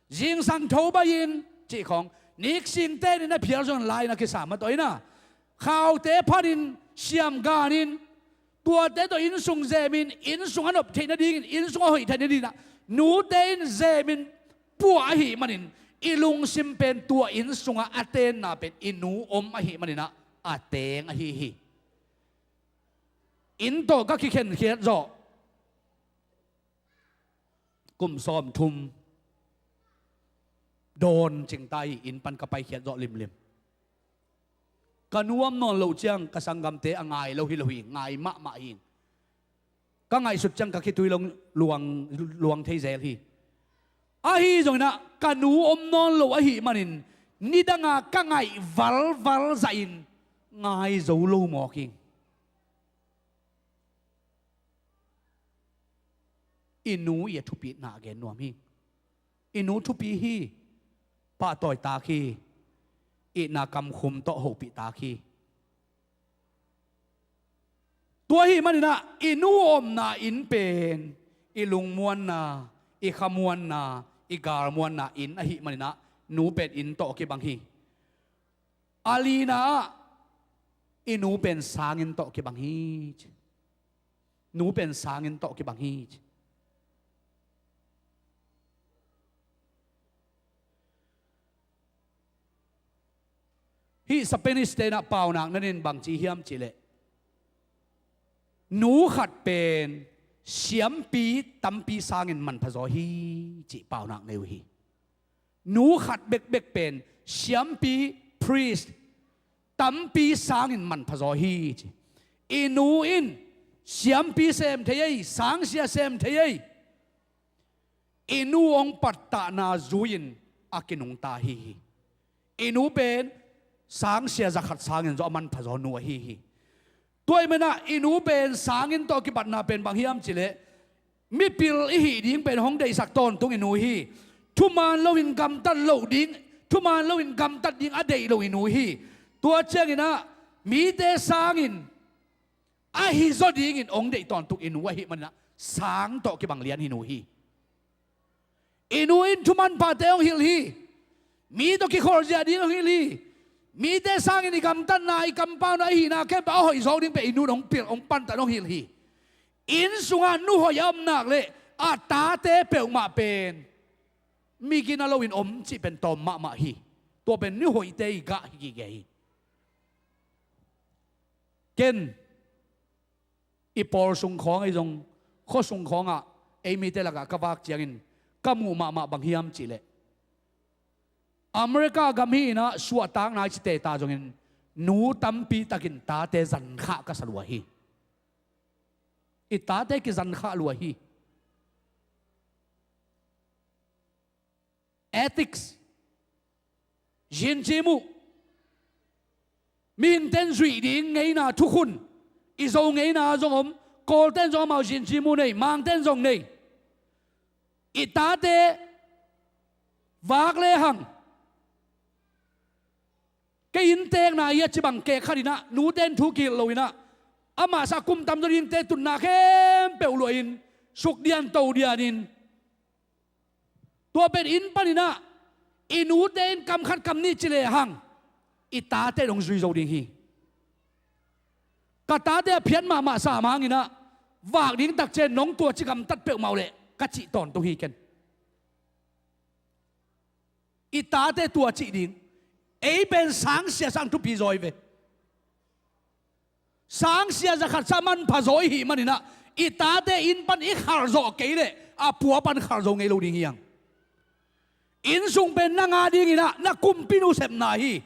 Zingsang tho bai-in cih khawng, niksing ten in a phial zong lai in a kisa mah tawh in ah, khaute phanin, siamganin, tuate tawh inn sung zemin, inn sung a nop theih nadingin, inn sung a hoih theih nadingin ah, nute in zemin puah ahih manin, i lungsim pen tua inn sungah a tenna pen i nu om ahih manin ah, a teng ahi hi. Inn tawh ka kikhenkhiat zawh kum sawmthum, dawn cingta hi. Inn pan ka paikhiat zawh limlim. Ka nu om nawn loh ciang ka sanggamte a ngai lo hi lo hi, ngai mahmah hi. Ka ngaihsut ciang ka khitui long luang, luang thei zel hi. Ahi zongin ah ka nu om nawn lo ahih manin nidanga ka ngaih valval zahin ngai zo lo mawk hi. I nu i a thupitna a gen nuam hi. I nu thupi hi. Pahtawi tak hi. Itna kamkhum tawh hopih tak hi. Tua ahih manin ah i nu omna inn pen i lungmuanna, i khamuanna, i galmuanna inn ahih manin ah nu pen inn tawh kibang hi. A lina ah i nu pen sanginn tawh kibang hi ci. Nu pen sanginn tawh kibang hi ci. Hih Spanish te in ah paunak na nin bang ci hiam cihleh, nu khat pen siampi tampi sangin manpha zaw hi cih paunak nei uh hi. Nu khat bekbek pen siampi, priest, tampi sangin manpha zaw hi ci. I nu in siampi sem thei ei, sangsia sem thei ei. I nu hong pattahna zui-in a kinungta ahi hi. I nu pen sangsia zakhat sangin zaw a manpha zaw nu ahi hi. Tua ahih manin ah i nu pen sanginn tawh kipatna pen bang hiam cihleh, mipil i hih ding pen hong deihsak tawntung i nu hi. Thuman loin gamtat loh ding, thuman loin gamtat ding a deih lo i nu hi. Tua ciangin ah mite sangin a hizaw dingin hong deih tawntung i nu ahih manin ah sang tawh kibang lian hi nu hi. I nu in thumanphate hong hilh hi. Mi tawh kikholh ziah ding hong hilh hi. Mite sangin i gamtatna, i kampauna, i hihna khempeuh a hoih zawk ding pen i nu in hong pilh, hong pantat, hong hilh hi. Inn sungah nu hoih a om nak leh a tate peuhmah pen mi gina loin om cih pen tawm mahmah hi. Tua pen nu hoihte i gah hi gige hi. Ken i pawl sung khawng ahi zong, khua sung khawngah ei mite lakah ka vak ciangin ka muh mahmah bang hiam cihleh, America gam hi-in ah suahtakna i ci teta zongin nu tampi takin tate zankhah ka sa lua hi. I tate kizankhah lua hi. Ethics, zincim uh, mihingten zuih ding ngeina thukhun, i Zo ngeina zong om. Kawlten zong amau zincim uh nei, Mangten zong nei. I tate vak lehang, kei inntekna hi a ci bang kek khat in ah, nute in thu kihilh lo in ah, amah sa kum tamzaw dingte tutna khempeuh luahin suk dian to dianin, tua pen inn panin ah i nute in kam khat kam nih ci lehang i tate in hong zui zo ding hi. Ka tate a phiat mahmah sa mangin ah, vak ding takciang nong tua ci gamtat peuhmah uh leh ka cih tawntung hi ken. I tate tua cih ding. Ei pen sangsia sang thupi zaw hi ve. Sangsia zakhat sa manpha zaw i hih manin ah, i tate inn pan i khalh zawh kei leh a pua pan khalh zo ngei lo ding hi hang. Inn sung pen nang a dingin ah na kumpi nu sepna hi.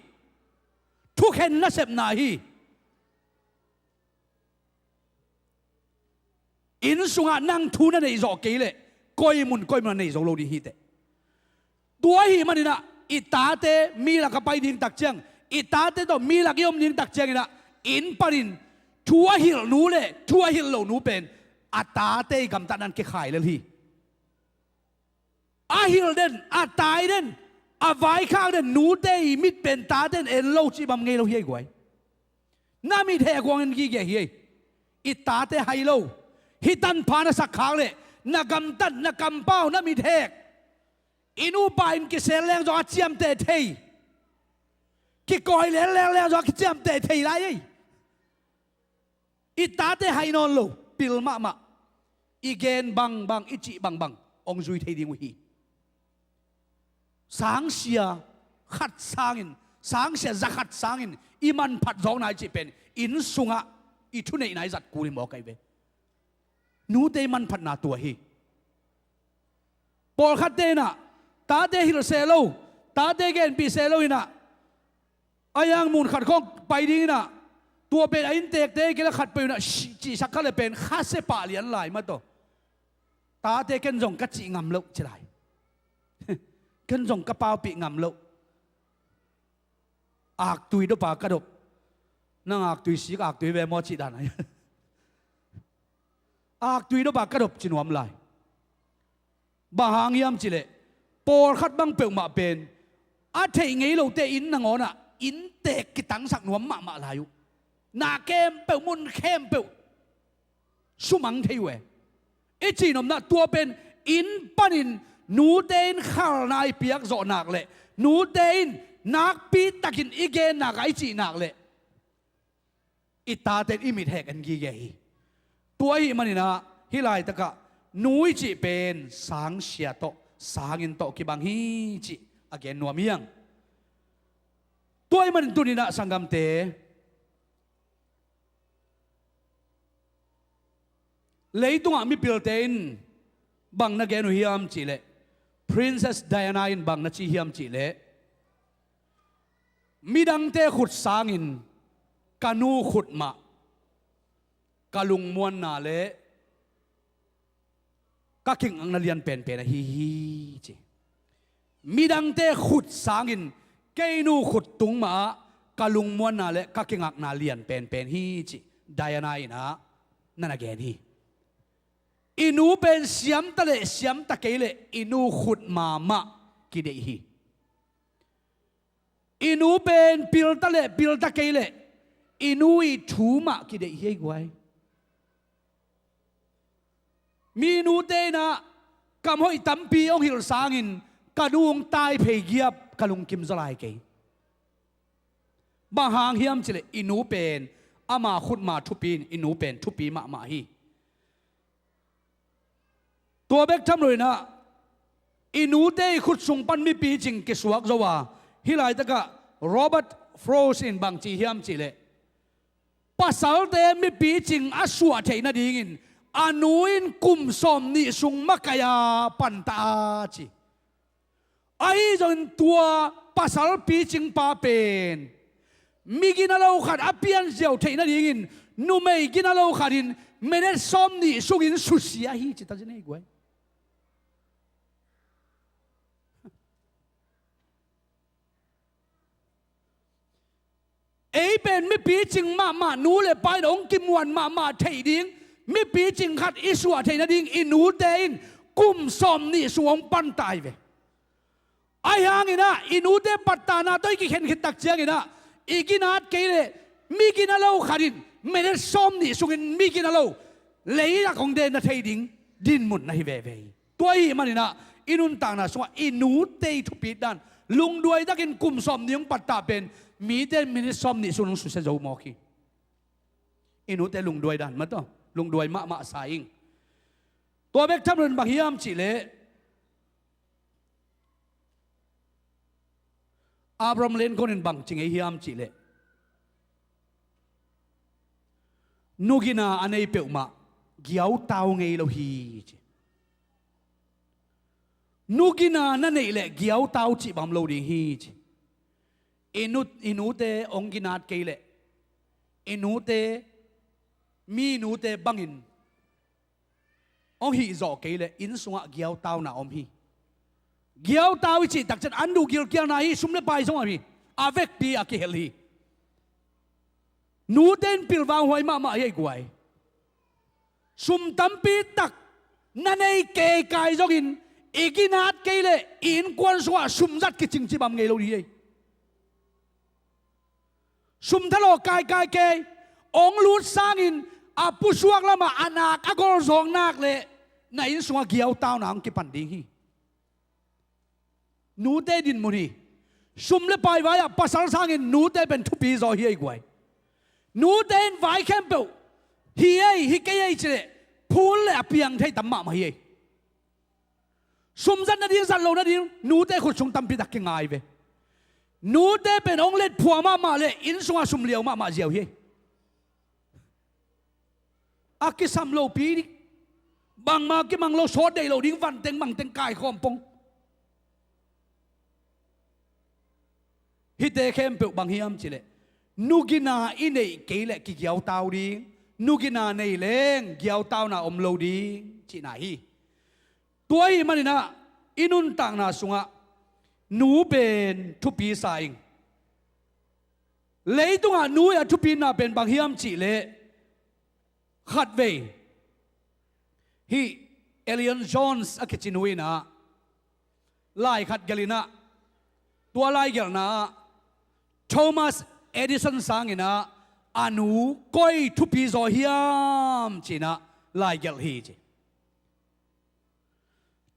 Thukhen na sepna hi. Inn sungah nang thu na neih zawh kei leh koi mun koi mun a nei zo lo ding hi teh. Tua ahih manin ah i tate mi lak a pai ding takciang, i tate tawh mi lak i om ding takciangin ah, inn panin thu a hilh nu le thu a hilh lo nu pen a tate i gamtatna in kikhai lel hi. A hilh den, a tai den, a vaikhak den nute i mit pen tate in en lo cih bang ngei lo hi ei guai. Na mit hek huangin gige hi ei. I tate hai lo. Hih tanpha na sak khak leh na gamtat, na kampau, na mit hek. I nupa in kisel leng zong a ciamteh thei. Kikawi lel leng leng zong a kiciamteh thei lai ei. I tate hai nawn lo, pil mahmah. I gen bangbang, i cih bangbang hong zui thei ding uh hi. Sangsia khat sangin, sangsia za khat sangin i manphat zawkna i cih pen inn sungah i thuneihna i zat kul hi mawk ahi ve. Nute i manphatna tua hi. Pawlkhatte in ah tate hilh seh lo, Tate genpih se lo inah, a yang mun khat khawng pai ding inah, tua pen a inntekte kei la khat peuh inah cihsak kha le pen khasia pah lian lai mataw. Tate ken zong ka cih ngam loh ci lai. Ken zong ka paupih ngam loh. Aktui dopa ka dop. Nang aktui sik aktui ve maw cih dan ahi. Aktui dopa ka dop ci nuam lai. Bang hang hiam cih leh pawlkhat bang peuhmah pen a theih ngei lote inn nangawnah inntek kitangsak nuam mahmah lai uh. Na khempeuh, mun khempeuh sumang thei uh e. I cihnopna tua pen inn panin nute in khalna i piak zawh nak leh, nute in nakpi takin i gen nak a i cih nak leh, i tate in i mit hek en gige hi. Tua ahih maninah hih laitakah nu i cih pen sangsia tawh, sanginn tawh kibang hi cih a gen nuam hiang. Tua ahih manin tuninah sanggamte, leitungah mipilte in bang na gen uh hiam cihleh, Princess Diana in bang na ci hiam cihleh, midangte khut sangin ka nu khut mah ka lungmuanna le ka kingakna lian penpen ahi hi ci. Midangte khut sangin kei nu khut tung mahah ka lungmuanna le ka kingakna lian penpen hi ci. Diana inah na na gen hi. I nu pen siamta le siamta kei le i nu khut mamah kideih hi. I nu pen pilta le pilta kei le i nu i thu mah kideih hi ei guai. Mi nute inah kam hoih tampi hong hilh sangin ka nu hong tai phei giap ka lungkim zaw lai kei. Bang hang hiam cihleh i nu pen ama khutma thupi in i nu pen thupi mahmah hi. Tua bek tham lo inah i nute i khut sung pan mipicing kisuak zo a, hih laitakah Robert Frost in bang ci hiam cihleh, pasalte mipicing a suah theih nadingin a nu in kum sawmnih sung makaih a panta a ci. Ahi zongin tua pasal picingpa pen mi gina lo khat a pianziau theih nadingin numei gina lo khat in minute sawmnih sungin susia hi ci ta zen ei guai. Ei pen mipicing mahmah, nu le pa in hong kimuan mahmah theih ding, mipicing khat i suah theih nading i nute in kum sawmnih sung hong panta hi ve. Ahi hanginah i nute pattana tawh i kikhen khit tak cianginah i ginat kei le mi gina lo khat in minute sawmnih sungin mi gina lo leitak hong denna thei ding dinmun na hi veve hi. Tua ahih maninah i nuntakna sungah i nute i thupit dan lungduai takin kum sawmnih hong pattah pen mite minute sawmnih sung hong susia zo mawk hi. I nute lungduai dan mataw, lungduai mahmah sa ing. Tua bek tham lo in bang hiam cihleh, Abraham Lincoln in bang ci ngei hiam cihleh, nugina a nei peuhmah giautau ngei lo hi ci. Nugina na neih leh giautau cih bang om lo ding hi ci. I nu, i nute hong ginat kei leh i nute, mi nute bangin hong hihzawh kei leh inn sungah giautauna om hi. Giautau i cih takcian an duh gilkialna hi, sum le pai zong a hi, a vekpi a kihel hi. Nute in pilvanghuai mahmah hi ei guai. Sum tampi tak na nei keikai zongin i ginat kei leh i innkuan sungah sumzat kicing cibam ngei lo hi ei. Sum thalaw kaikai kei, ong lut sangin a pusuak lamah a nak a golzawng nak leh na inn sungah giautauna hong kipan ding hi. Nute dinmun hi. Sum le pai vai-ah pasal sangin nute pen thupi zaw hi ei guai. Nute in vai khempeuh hi ei, hi kei ei cileh phul le a piang thei tam mahmah hi ei. Sum zat nading zat lo nading nute khut sung tampi tak kingai ve. Nute pen hong letphua mahmah le inn sungah sum liau mahmah ziau hi. A kisam lopi ding, bangma kimang lo, sawt deih lo ding, vanteng mangteng kaikhawm pong. Hihte khempeuh bang hiam cihleh, nugina i neih kei leh kigiautau ding, nugina nei leng giautauna om lo ding cihna hi. Tua ahih maninah i nuntakna sungah nu pen thupi sa ing. Leitungah nu i a thupina pen bang hiam cihleh, khatvei hih Elliot Jones a kici nu inah lai khat gelhinah, tua lai gelhna-ah Thomas Edison sanginah a nu koi thupi zaw hiam cinah lai gelh hi ci.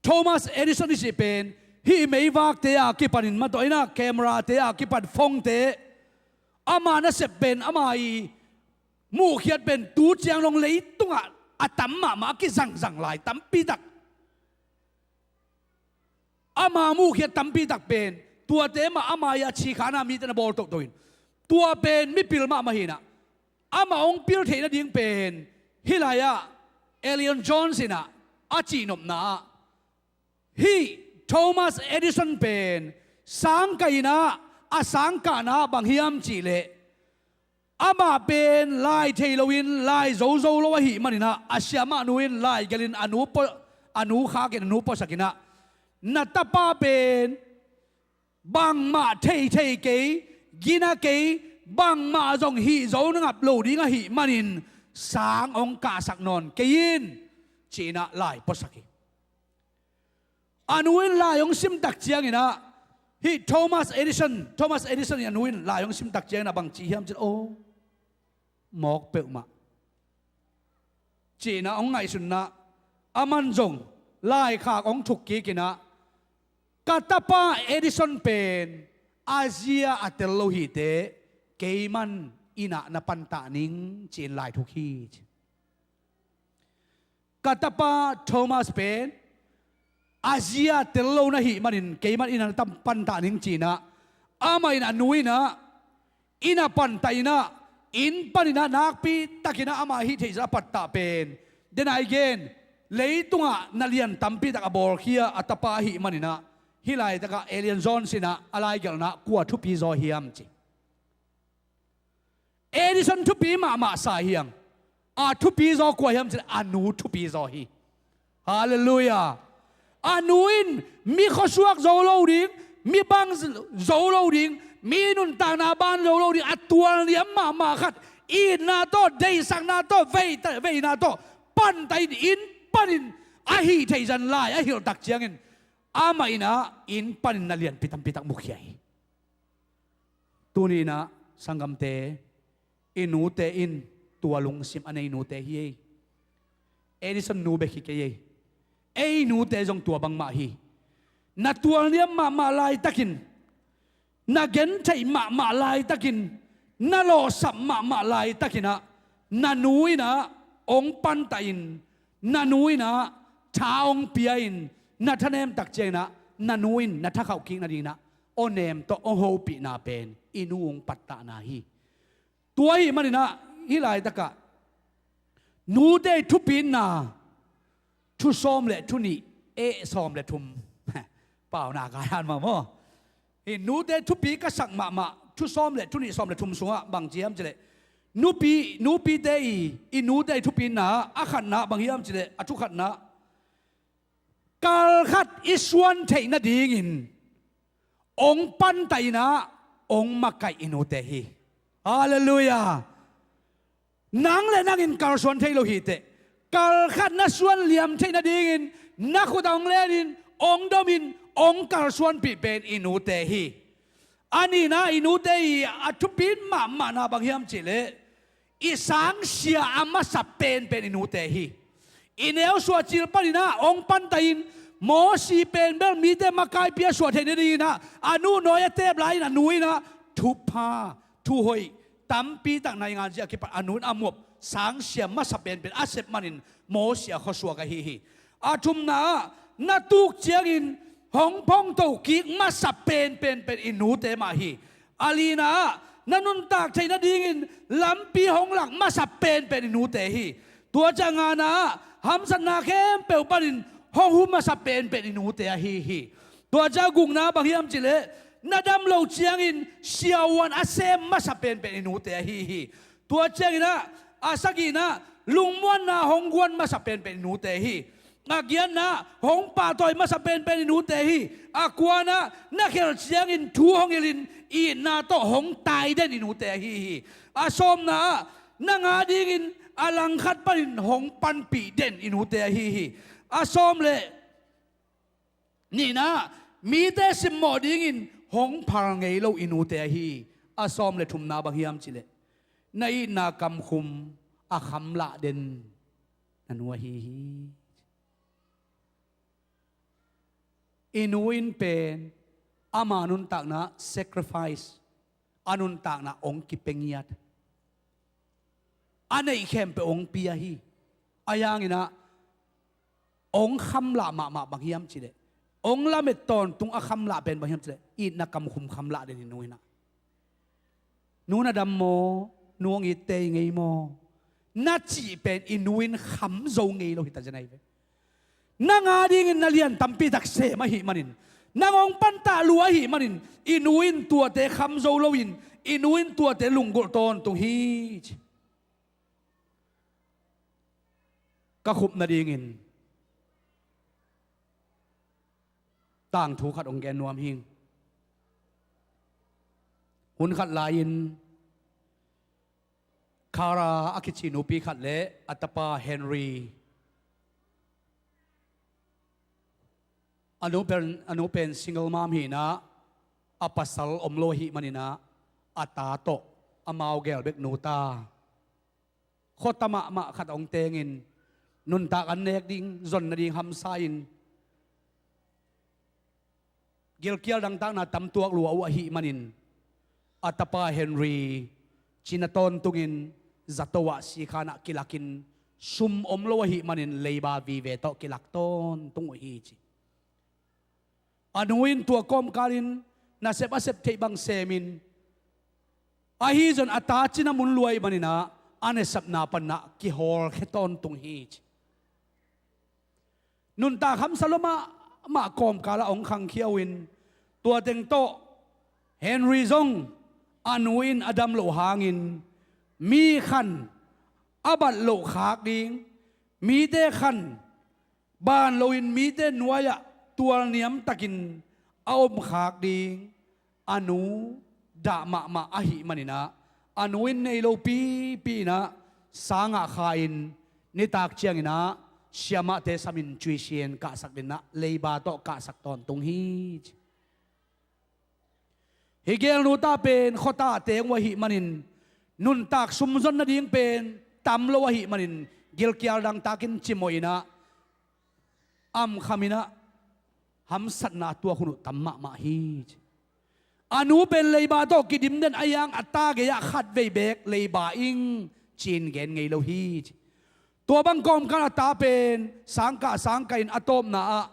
Thomas Edison i cih pen hih meivakte a kipanin mataw inah, camera-te a kipan, phone-te, ama nasep pen, ama i muhkhiat pen tu ciang dong leitungah a tam mahmah, a kizangzang lai tampitak. Ama muhkhiat tampitak pen tuate mah ama i a cikhana mite na bawl tohtoh in, tua pen mipil mahmah hinah, ama hong pil theih nading pen hih lai-ah Elliot Jones inah a cihnopna-ah hih Thomas Edison pen sangkah inah, a sangkahna bang hiam cihleh, amah pen lai thei loin lai zo zo lo ahih maninah, a siamah nu in lai gelhin a nu pua-, a nu khakin a nu puasakinah, na tapa pen bangmah theithei kei, gina kei, bangmah zong hih zo na ngap lo ding ahih manin sang hong kahsak nawn kei in, ci-inah lai puasak hi. A nu in lai hong simtak cianginah, hih Thomas Edison, Thomas Edison in a nu in lai hong simtak cianginah bang ci hiam cin, aw, mawk peuhmah ci-inah hong ngaihsunah, aman zong laikhak hong thuk kikinah, ka tapa Edison pen a zia a tel lo hi teh, keiman innah na pantah ning ci-in lai thuk hi ci. Ka tapa Thomas pen a zia tel lo na hih manin keiman innah na tam pantah ning ci-inah, amah in a nu innah inn a pantah inah, inn paninah nakpitakinah ama hih theihzah a pattah pen, den a i gen, leitungah na lian tampitak a bawlkhia a tapa ahih maninah, hih laitakah Elliot Jones innah a laigelhnah kua thupi zaw hiam ci. Edison thupi mahmah sa hiang, a thupi zaw kua hiam cih leh a nu thupi zaw hi. Halleluiah. A nu in mi khuasuak zo lo ding, mi bang zo lo ding, mi nuntakna ban zo lo ding, a tualniam mahmah khat, itna tawh, deihsakna tawh, veita-, veina tawh pantah in, inn panin a hih theihzah lai a hilhtak ciangin, amah innah inn panin na lianpi tampitak mukhia hi. Tuni innah sanggamte, i nute in tua lungsim a nei nute hi ei. Edison nu bek hi kei ei. Ei nute zong tua bangmah hi. Na tualniam mahmah laitakin, na gentheih mahmah laitakin, na lawhsap mahmah laitakinah, na nu innah hong pantah in, na nu innah tha hong pia in, na thanemtak cianginah na nu in na thakhauh kik nadinginah awnem tawh hong hopihna pen i nu hong pattahna hi. Tua ahih maninah hih laitakah nute i thupina thu sawm le thu nih, eh, sawm le thum. Paunak a dan mah maw. Hih nute thupi ka sak mahmah thu sawm le thu nih, sawm le thum sungah bang ci hiam cih leh, nupi, nupite i, i nute i thupina a khatna bang hiam cih leh, a thu khatna, kal khat i suan theih nadingin hong pantah innah hong makaih i nute hi. Halleluiah. Nang le nangin kalsuan thei lo hi teh, kal khat na suan liam theih nadingin na khut a hong lenin, hong domin, hong kalsuanpih pen i nute hi. A nihna, i nute i a thupi mahmahna bang hiam cih leh, i sangsia a masa penpen i nute hi. I neu suahcil paninah hong pantah in, Mosi pen bel mite makaipi a suah theih nadinginah a nu nawi a tep lai-in a nu innah thupha, thuhoih tampitak nainganzia a kipat a nu in a muap sangsia masa penpen a sep manin Mosi a khuasuak ahi hi. A thumna-ah na tuk ciangin hong phongto kik masa penpen pen i nute mah hi. A lina-ah na nuntak theih nadingin lampi hong lak masa penpen i nute hi. Tua ciang ngana-ah hamsatna khempeuh panin hong hu masa penpen i nute ahi hi. Tua ciang gukna bang hiam cih leh, Na dam loh ciangin siavuan a sem masa penpen i nute ahi hi. Tua ciangin ah, a sagihna, lungmuanna hong guan masa penpen i nute hi. A giatna, hong pahtawi masa penpen i nute hi. A kuana, na khel ciangin thu hong hilhin itna tawh hong tai den i nute ahi hi. A sawmna ah, nang adingin a langkhat panin hong panpih den i nute ahi hi. A sawm le nihna, mite simmawh dingin hong phal ngei lo i nute ahi hi. A sawm le thumna bang hiam cih leh, na itna kamkhum a khamlah den na nu ahi hi. I nu in pen ama nuntakna sacrifice, a nuntakna hong kipia ngiat, a neih khempeuh hong pia hi. Ahi zongin ah, hong khamlah mahmah bang hiam cih leh, hong lamet tawntung a khamlah pen bang hiam cih leh, itna kamkhum khamlah den i nu in ah. Nu na dam maw, nu hong it tei ngei maw, na cih pen i nu in kham zo ngei lo hi ta zen ahi ve. Nang adingin na lian tampi tak sem ahih manin, nang hong pantah lua ahih manin, i nu in tuate kham zo loin, i nu in tuate lunggulh tawntung hi ci. Ka khup nadingin tangthu khat hong gen nuam hing. Hun khat lai-in Kara a kici nupi khat le a tapa Henry, a nu pen, a nu pen single mom hi-in ah, a pasal om lo ahih manin ah, a ta tawh amau gel bek nu ta. Khuata mahmah khat hong tengin, nuntak an nek ding, zon nading hamsa-in, gilkial dangtakna tam tuak lua uh ahih manin, a tapa Henry cina tawntungin zato ah sikhan ah kilakin, sum om lo ahih manin leiba vive tawh kilak tawntung uh hi ci. A nu in tua kawmkalin nasep a sep theih bang semin, ahi zongin a ta cina mun lua ahih manin ah, a nasepna panin ah kihawlkhia tawntung hi ci. Nuntak hamsa lua mahmah kawmkal ah hong khangkhia uh in, tua teng tawh Henry zong a nu in a dam loh hangin, mi khan a bat loh khak ding, mite khan ban loin mite nuai-ah tualniamtakin a om khak ding, a nu dah mahmah ahih manin ah, a nu in nei lo pipi in ah, sangah kha-in, nitak ciangin ah siamahte samin tuition kahsak dingin ah leiba tawh kahsak tawntung hi ci. Hih gelnu ta pen khuata teng uh ahih manin, nuntak sumzon nading pen tam lo ahih manin, gilkial dangtakin cimawh in ah, amkham in ah, hamsatna a tuak hun uh tam mahmah hi ci. A nu pen leiba tawh kidim den, ahi zongin a ta gei-ah khatvei beek leiba ing ci-in gen ngei lo hi ci. Tua bang kawmkal a ta pen sangkah sangkah in, a tawpna ah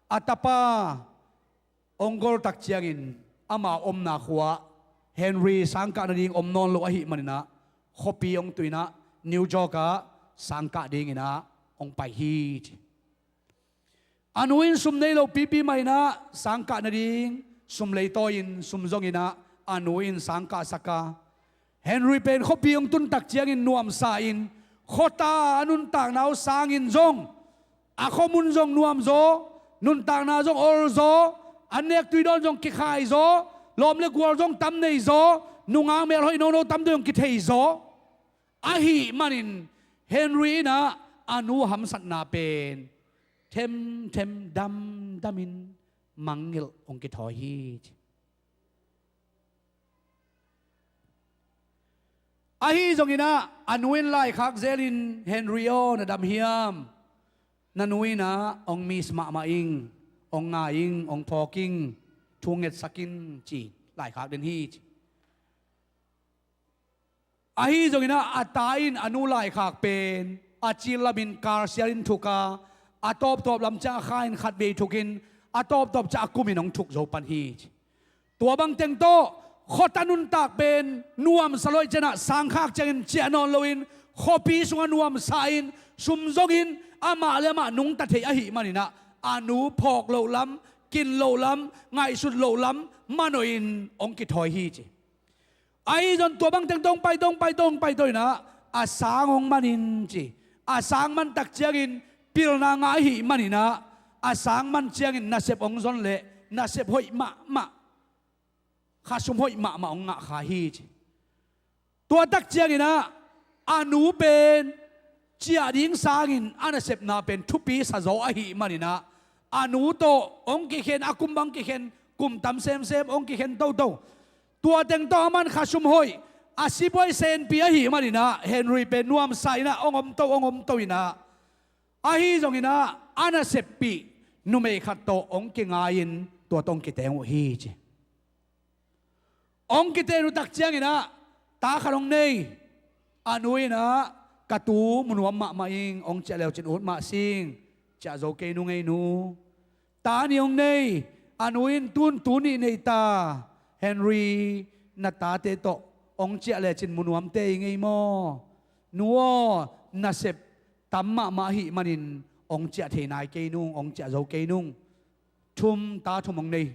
a tapa hong gol tak ciangin, ama omna khua-ah Henry sangkah nading om nawn lo ahih manin ah, khuapi hong tu in ah, New York ah sangkah dingin ah hong pai hi ci. A nu in sum nei lo pipi mah in ah, sangkah nading sum leitawi-in, sum zongin ah, a nu in sangkah sak a, Henry pen khuapi hong tun tak ciangin nuamsa-in, khuata a nuntakna uh sangin zong, a khuamun zong nuamzaw, nuntakna zong olzaw, an nek tui dawn zong kikhaizaw, lawm le gual zong tam neizaw, nungak melhoih nono tam zong kitheizaw. Ahih manin Henry in ah a nu hamsatna pen themthem damdamin mangngilh hong kithawi hi ci. Ahi zongin ah, a nu in laikhak zelin, "Henry aw, na dam hiam? Na nu in ah hong miss mahmah ing, hong ngai ing, hong phawk ing, thu ngetsak in," ci, laikhak den hi ci. Ahi zongin ah, a ta in a nu laikhak pen a cil lamin kalsialin thuk a, a tawptawp lam ciang a kha-in khatvei thukin, a tawptawp ciang a kumin hong thuk zo pan hi ci. Tua bang teng tawh, khuata nuntak pen nuamsa lo ahih ciangin ah, sangkhak ciangin ciah nawn loin, khuapi sungah nuamsa-in, sum zongin, amah le amah nungta thei ahih manin ah, a nu phawk loh lam, kin loh lam, ngaihsut loh lam manawhin hong kithawi hi ci. Ahi zong tua bangteng tawh hong pai, tawh hong pai, tawh hong pai, tawh inah a sang hong manin ci. A sang man tak ciangin pilna ngah ahih maninah a sang man ciangin nasep hong zon leh nasep hoih mahmah, khasum hoih mahmah hong ngah kha hi ci. Tua tak cianginah a nu pen ciah ding sangin a nasepna pen thupi sazaw ahih maninah a nu tawh hong kikhen, a kum bang kikhen, kum tam semsem hong kikhen toto. Tua teng tawh a man khasum hoih, a sipuai senpi ahih maninah Henry pen nuamsa inah hong omto, hong omto inah, ahi zonginah a naseppih numei khat tawh hong kingai-in tua tawh hong kiteng uh hi ci. Hong kiten uh tak cianginah ta khat hong nei. A nu inah, "Ka tu mu nuam mahmah ing, hong ciah leucin ut mah sing, ciah zo kei nung ei nu." Ta nih hong nei. A nu in, "Tun tu nih nei ta, Henry, na tate tawh hong ciah lecin mu nuamte ing ei maw? Nu aw, nasep tam mahmah ahih manin hong ciah thei nai kei nung, hong ciah zo kei nung." Thum, ta thum hong nei.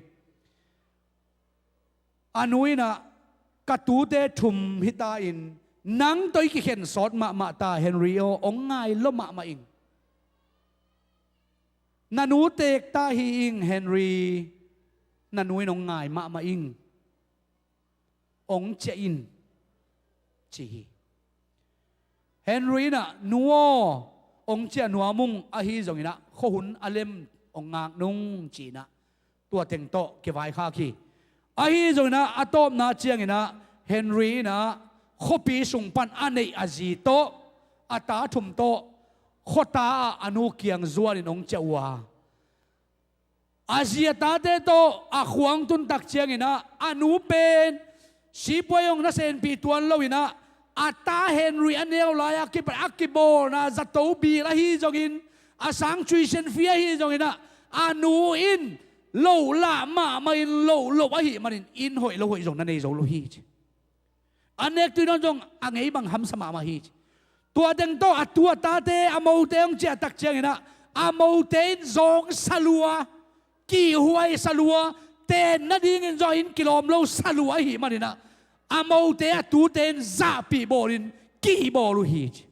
A nu inah, "Ka tute thum hita in nang tawh i kikhen sawt mahmah ta, Henry aw, hong ngai lua mahmah ing. Na nu teek ta hi ing, Henry, na nu in hong ngai mahmah ing. Hong ciah in," ci hi. Henry inah, "Nu aw, hong ciah nuam ung, ahi zonginah khuahun a lem hong ngak nung," ci-inah tua teng tawh kivaikhak hi. Ahi zonginah a tawpna cianginah Henry inah khuapi sung pan a neih a zi tawh, a ta thum tawh khuata ah a nu kiang zuanin hong ciah uh a, a zi a tate tawh a khua hong tun tak cianginah a nu pen sipuai hong nasenpi tuan loinah a ta Henry a neu lai-a kipat a kibawlna zato bil ahi zongin, a sang tuition fee ahi zonginah a nu in loh lah mahmah in, loh loh ahih manin inn hoih lo hoih zong na nei zo lo hi ci. A nek tui nawn zong a ngei bang hamsa mahmah hi ci. Tua teng tawh a tu a tate, a mote hong ciah tak cianginah a mote in zawngsa lua, kihhuaisa lua, ten nadingin zong a inn kilawm lo sa lua ahih maninah a mote a tute in zahpih bawlin kihbawl uh hi ci.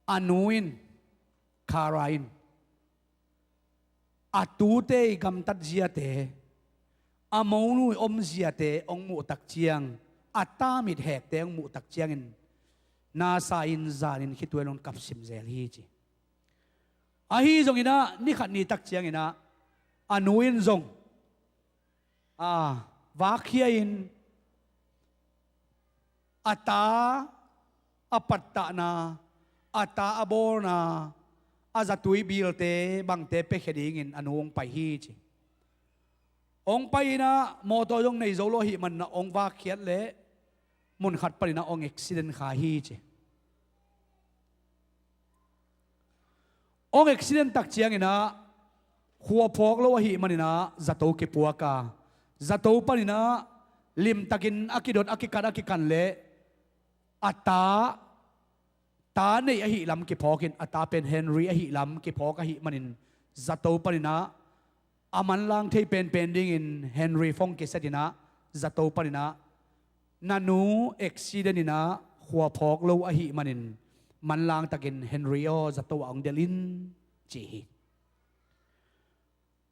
A nu in, Kara in, a tute i gamtat ziate, a monu i om ziate hong muh tak ciang, a ta mit hekte hong muh tak ciangin nasa in, zanin khituai lo-in kapsim zel hi ci. Ahi zonginah ni khat ni tak cianginah a nu in zong, a, vakkhia-in a ta a pattahna, a ta a bawlna, a zatui bilte bangte piakhia dingin a nu hong pai hi ci. Hong pai inah mawtaw zong nei zo lo ahih maninah hong vakkhiat leh mun khat paninah hong accident kha hi ci. Hong accident tak cianginah khua phawk lo ahih maninah zato kipuak a, zato paninah limtakin a kidot, a kikat, a kikan leh a ta, ta neih ahih lam kiphawkin, a ta pen Henry ahih lam kiphawk ahih manin zato paninah a manlang thei penpen dingin Henry phone kisetinah zato paninah, "Na nu accident inah khua phawk lo ahih manin manlangtakin Henry aw, zato ah hong delh in," ci hi.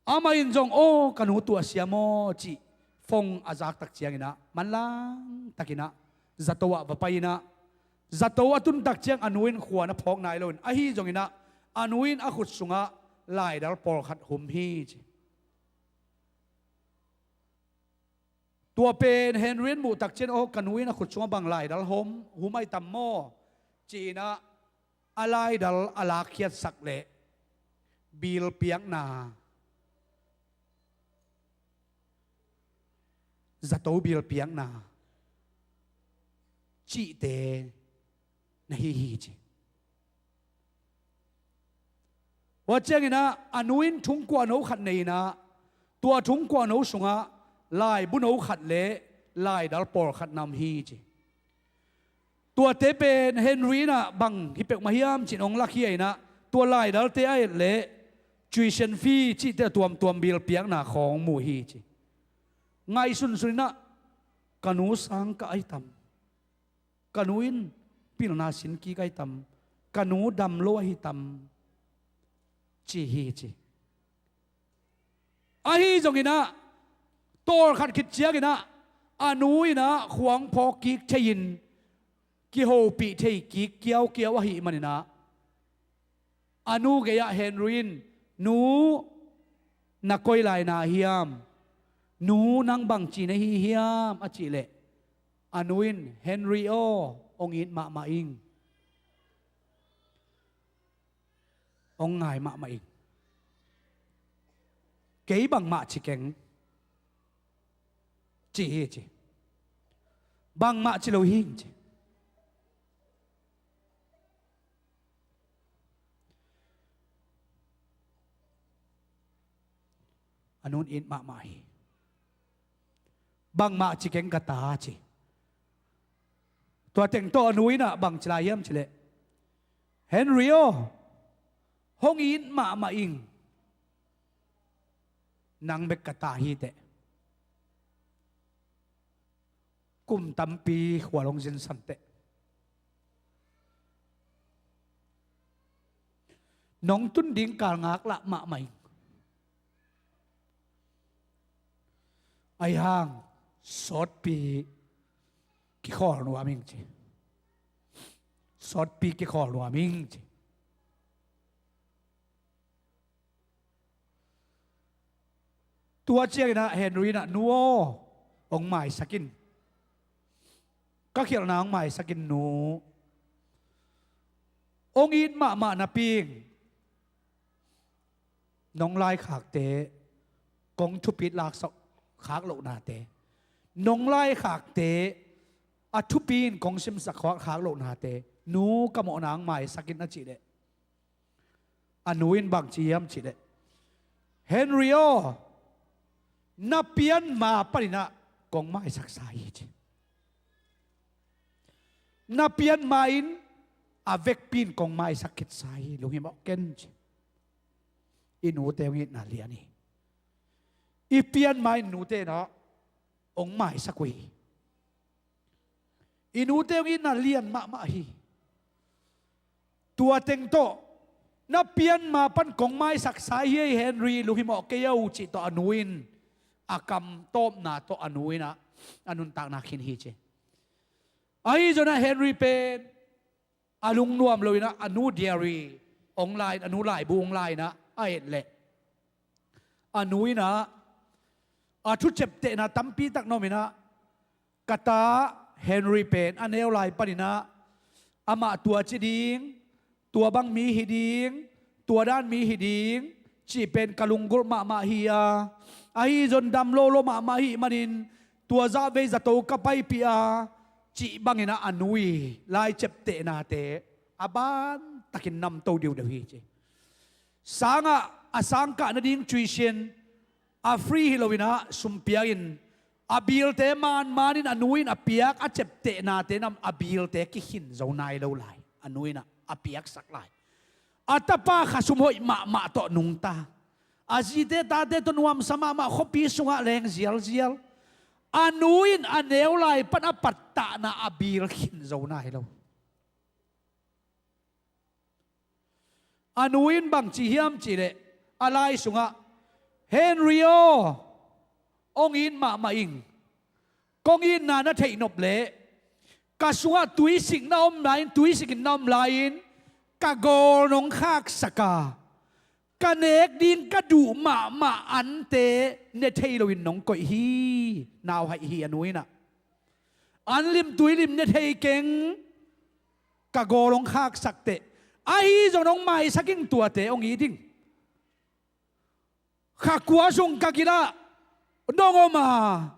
Amah in zong, "Aw, ka nu tuahsia maw?" cih phone a zak tak cianginah manlangtakinah zato ah va pai inah, zato a tun tak ciang a nu in khua na phawk nai loin, ahi zonginah a nu in a khut sungah laidal pawlkhat hum hi ci. Tua pen Henry in muh tak ciang, "Aw, ka nu in a khut sungah bang laidal hum, hum ahi tam maw?" ci-inah a laidal a lakkhiatsak leh bil piakna, zato bil piakna cihte na hi hi ci. Tua cianginah a nu in thungkuahno khat nei inah, tua thungkuahno sungah laibu no khat le laidal pawlkhat na om hi ci. Tuate pen Henry in ah bang hi peuhmah hiam ci-in hong lakhia in ah, tua laidalte a et leh tuition fee cihte a tuamtuam bill piakna khawng mu hi ci. Ngaihsunsun in ah, ka nu sangkah ahi tam, ka nu in pilna sin kik ahi tam, ka nu dam lo ahi tam, ci hi ci. Ahi zongin ah, tawlkhat khit ciangin ah, a nu in ah khuang phawk kik thei-in, kihopih thei kik kiaukiau ahih manin ah, a nu gei-ah Henry in, "Nu, na koi lai na hiam? Nu, nang bangci na hi hiam?" a cih leh, a nu in, "Henry aw, hong it mahmah ing. Hong ngai mahmah ing. Kei bangmah ci keng," ci hi ci. "Bangmah ci lo hi ing," ci. A nu in it mahmah hi. "Bangmah ci keng ka ta," ci. Tua teng tawh a nu in ah bang ci lai hiam cih leh, "Henry aw, hong it mahmah ing. Nang bek ka ta hi teh. Kum tampi khual hong zinsan teh. Nong tun ding kal ngaklah mahmah ing. Ahi hang sawtpi kikhawl nuam ing," ci. "Sawtpi kikhawl nuam ing," ci. Tua ciangin ah Henry in ah, "Nu aw, hong maisak in. Ka khialhna hong maisak in, nu. Hong it mahmah napi-in nong laikhakte kong thupit laksak khak lohnate, nong laikhakte a thupi-in kong simsak khak lohnate, nu, ka mawhna hong maisak in," a cih leh, a nu in bang ci hiam cih leh, "Henry aw, na pian ma panin ah kong maisaksa hi," ci. "Na pian ma-in a vekpi-in kong maisak khitsa hi, lunghimawh ken," ci. I nute hong itna lian hi. I pian ma-in nute in ah hong maisak uh hi. I nute hong itna lian mahmah hi. Tua teng tawh, "Na pian ma pan kong maisaksa hi ei, Henry, lunghimawh kei o," cih tawh a nu in a kam tawpna tawh a nu in ah a nuntakna khin hi ci. Ahi zongin ah Henry pen a lungnuam lo-in ah a nu diary hong la-in, a nu laibu hong la-in ah a et leh, a nu in ah a thu ciaptehna tampi tak na om-in ah, "Ka ta Henry pen a neu lai panin ah amah tua ci ding, tua bang mi hi ding, tua dan mi hi ding cih pen ka lunggulh mahmah hi a, ahi zong dam lolo mahmah ahih manin tua zahvei zato ka paipih a," cih bangin ah a nu i lai ciaptehnate a bantakin namto diudeu hi ci. Sangah a sangkah nading tuition a free hi lo-in ah sum pia-in, a bill-te manmanin a nu in a piak a ciaptehnate nam a bill-te kikhin zo nai lo lai. A nu in ah a piaksak lai. A tapa khasum hoih mahmah tawh nungta, a zite tate tawh nuamsa mahmah, khuapi sungah leng zialzial. A nu in a neu lai pan a pattahna a bill khin zo nai lo. A nu in bang ci hiam cih leh, a lai sungah, "Henry aw, hong it mahmah ing. Kong itna na theih nop leh, ka sungah tuisik na om lai-in, tuisik in na om lai-in, ka gawl nong khaksak a, ka nek ding ka duh mahmah ante ne thei lo-in nong koih hi, nauhaih hi," a nu in ah. "An lim tui lim ne thei keng, ka gawl hong khaksak teh. Ahi zong hong maisak ing, tuate hong it ing. Kha kua sung ka gil ah nong om a,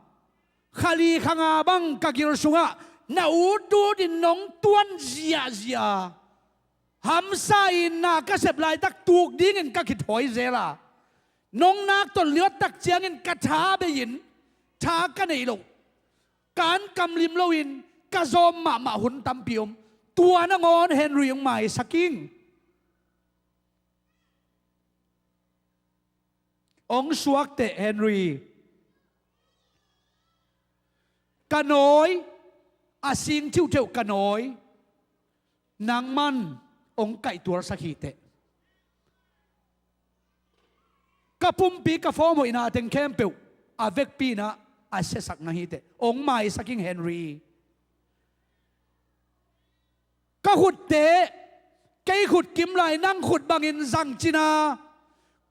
kha li kha nga bang ka gil sungah na utut in nong tuan ziahziah a, hamsa in na ka sep laitak tuk dingin ka kithawi zel a, nong nak tawh liawt tak ciangin ka tha bei-in tha ka neih loh, ka an kam lim loin ka zawm mahmah hun tampi om. Tua nangawn Henry hong maisak ing. Hong suak teh Henry, ka nawi, a sing thiuhthiuh ka nawi, nangman hong kaihtualsak hi teh. Ka pumpi ka form hoihna teng khempeuh a vekpi-in ah a siasak na hi teh. Hong maisak ing Henry. Ka khutte, kei khut kim lai nang khut bangin zang cin a,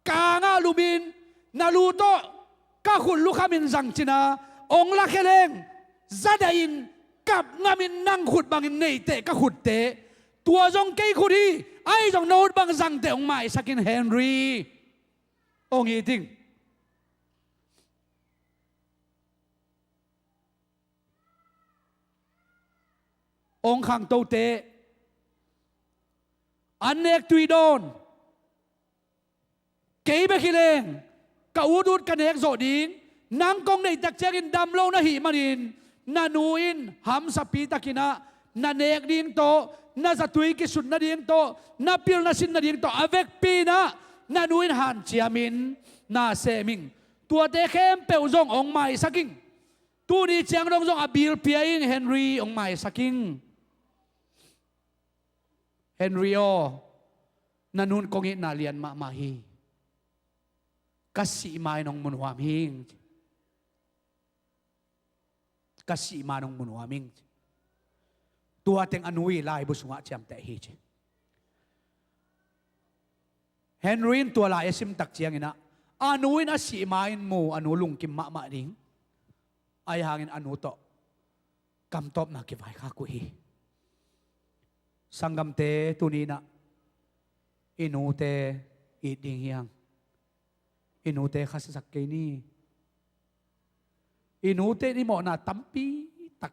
kangah lumin na lu tawh ka khut lukhamin zang cin a, hong lakhia leng zadahin kap ngamin nang khut bangin nei teh ka khutte. Tua zong kei khut hi, ahi zong na khut bang zang teh hong maisak in Henry. Hong it ing. Hong khangtote, an nek tui dawn. Kei bek hi leng ka utut ka nek zawh ding. Nang kong neih tak ciangin dam lo na hih manin na nu in hamsapi takin ah na nek ding tawh, na zatui kisut nading tawh, na pil na sin nading tawh a vekpi-in ah na nu in hanciamin na sem ing. Tuate khempeuh zong hong maisak ing. Tuni ciang dong zong a bil pia ing Henry, hong maisak ing. Henry aw, na nu in kong itna lian mahmah hi. Ka sih ma-in hong mu nuam hing. Ka sih ma-in hong mu nuam hing. Tua teng a nu i laibu sungah ciamteh hi ci. Henry in tua lai a sim tak ciangin ah a nu in a sih ma-in mu a nu lungkim mahmah ding. Ahi hangin a nu tawh kamtawpna kivaikhak uh hi. Sanggamte, tuni-in ah i nute it ding hi hang. I nute khasiasak kei ni. I nute in i mawhna tampi tak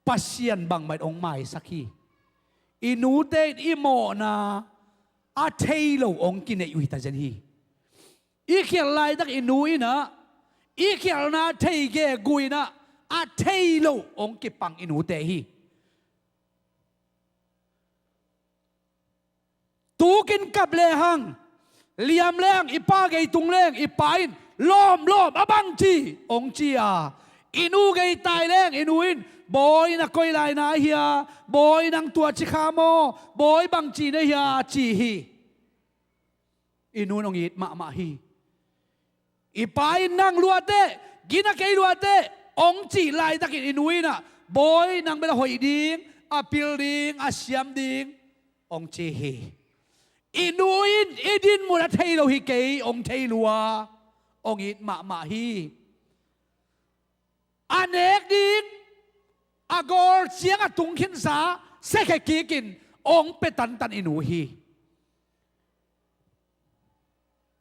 Pasian bangmah in hong maisak hi. I nute in i mawhna a thei lo hong kineih uh hi ta zen hi. I khialh laitak i nu in ah, i khialhna thei gegu in ah, a thei lo hong kipang i nute hi. Tukin kap lehang, liam lehang, i pa gei tung leng i pa in, "Lawm, lawm, a bang ci?" hong ci a, i nu gei tai leng i nu in, "Bawi, na koi lai na hia? Bawi, nang tua ci kha maw? Bawi, bang ci na hia?" ci hi. I nu in hong it mahmah hi. I pa in, "Nang luateh, gina kei luateh," hong cih laitakin i nu in ah, "Bawi, nang bel a hoih ding, a pil ding, a siam ding," hong ci hi. I nu in, "I dinmun a thei lo hi kei, hong thei lua," hong it mahmah hi. A nek ding a gawl ciang a tung khinsa siakhia kikin hong pia tantan i nu hi.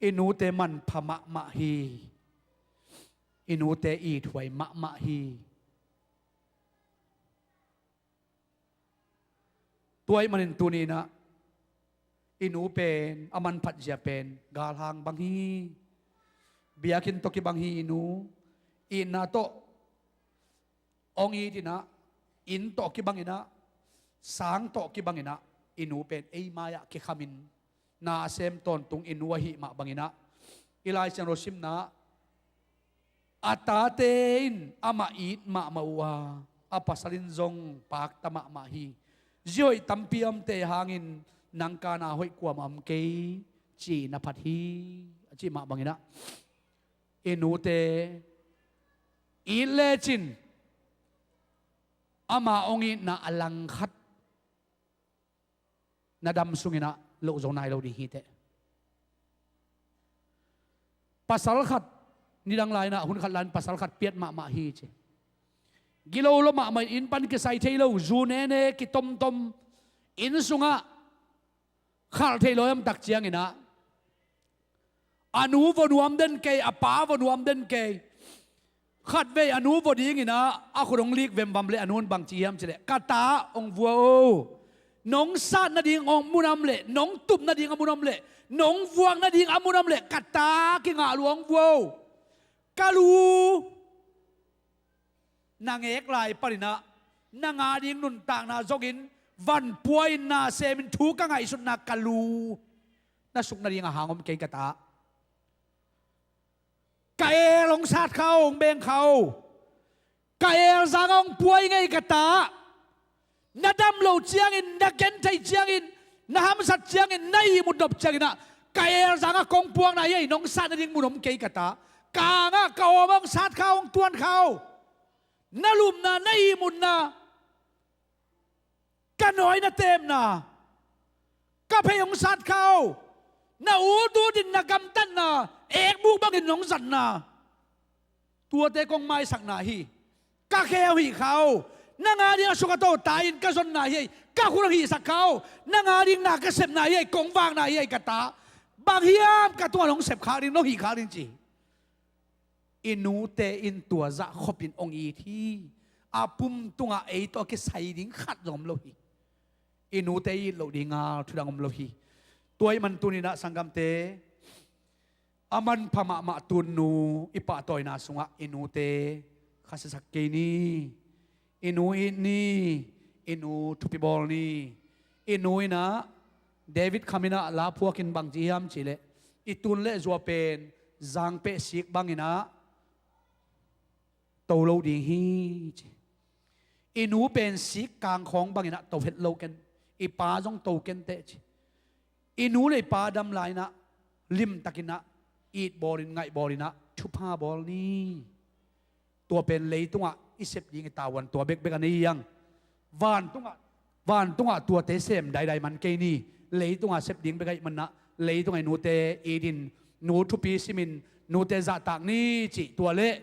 I nute manpha mahmah hi. I nute ithuai mahmah hi. Tua ahih manin tuni-in ah i nu pen a manphat zia pen galhang bang hi. Biakinn tawh kibang hi i nu. Itna tawh hong it in ah, inn tawh kibang in ah, sang tawh kibang in ah, i nu pen ei mai-ah kikhamin na a sem tawntung i nu ahih mah bangin ah, i Lai Siangtho simna ah, "A tate in amah it mahmah uh a, a pasal in zong pakta mahmah hi. Zi hoih tampi a omte hangin nang kana hoih kuamah om kei," ci na phat hi, a cih mah bangin ah, i nute it lecin ama hong itna a langkhat na dam sungin ah loh zo nai lo ding hi teh. Pasal khat, nidang lai-in ah, hun khat lai-in pasal khat piat mahmah hi ci. Gilo lua mahmah in, inn pan kisai thei lo, zu nene kitomtom, inn sungah khalh theih lo a om tak ciangin ah, a nu vua nuam den kei, a pa vua nuam den kei. Khatvei a nu vua dingin ah a khut hong lik vemvam leh a nu in bang ci hiam cih leh, "Ka ta, hong vua o. Nong sat nading hong mun a om leh, nong tup nading a mun a om leh, nong vuak nading a mun a om leh, ka ta, kingah lua, hong vua o. Ka lu, na ngek lai paninah na nga ding nuntakna zongin van pua-in na semin thu ka ngaihsutna ka lu na suk nading a hang om kei ka ta. Ka el hong sat kha o, hong beng kha o. Ka el zangah hong pua-i ngei ka ta. Na dam loh ciangin, na gentheih ciangin, na hamsat ciangin, na ihmut nop cianginah ka el zangah kong puakna hi ei, nong sat nading mun om kei ka ta. Ka angah ka awmah hong sat kha o, hong tuan kha o. Na lumna, na ihmutna, ka nawi na temna, ka phei hong sat kha o. Na utut in na gamtatna, ekbuk bangin nong zatna, tuate kong maisakna hi. Ka kheu hih kha o. Na nga ding a suk a to ta-in ka zonna hi ei. Ka khut hong hihsak kha o. Na nga ding na ka sepna hi ei, kong vakna hi ei ka ta. Bang hiam ka tungah nong sep khak ding, nong hih khak ding ci. I nute in tua zah khopin hong it hi. A pum tungah ei tawh a kisai ding khat zong om lo hi. I nute it loh dinga thudang om lo hi. Tua ahih man tuninah sanggamte, a manpha mahmah tunnu i pahtawina sungah i nute khasiasak kei ni. I nu it ni. I nu thupi bawl ni. I nu inah David Kham inah la phuakin bang ci hiam cihleh, i tun le zua pen zangpeh sik banginah to lo ding hi ci. I nu pen sik kangkhawng banginah to het lo ken. I pa zong to ken teh ci. I nu le i pa dam lai-inah limtakinah it bawlin, ngaih bawlinah thupha bawl ni. Tua pen leitungah i sep ding i tavuan tua bekbek a nei hiang. Vantungah, vantungah tuate sem daidai man kei ni. Leitungah sep ding bek ahih manah leitungah i nute itin, nu thupi simin, nute zahtak ni cih tua leh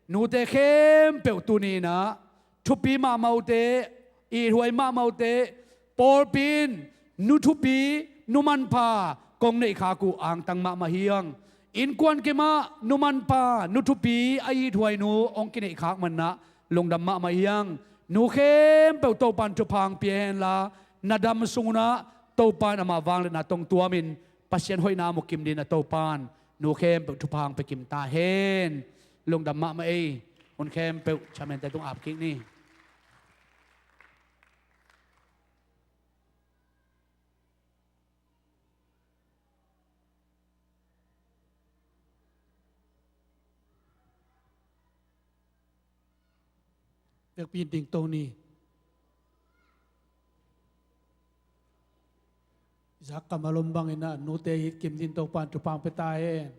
nute khempeuh tuninah thupi mahmah uhte, ithuai mahmah uhte, pawlpi in nu thupi, nu manpha kong neihkhak uh angtang mahmah hiang. Innkuan kimah nu manpha, nu thupi a ithuai nu hong kineihkhak manah lungdam mahmah hiang. Nu khempeuh Topan thupha hong pia henla, na dam sungunah Topan amah vangliatna tong tuamin Pasian hoihna a mukim dingin a Topan nu khempeuh thupha hong pia kim ta hen. Lungdam mahmah ei. Hun khempeuh chairman-te tung ap kik ni. Vekpi in dingto ni. Isaac Kamalom banginah nute it kim dingin Topan thupha hong pia ta hen.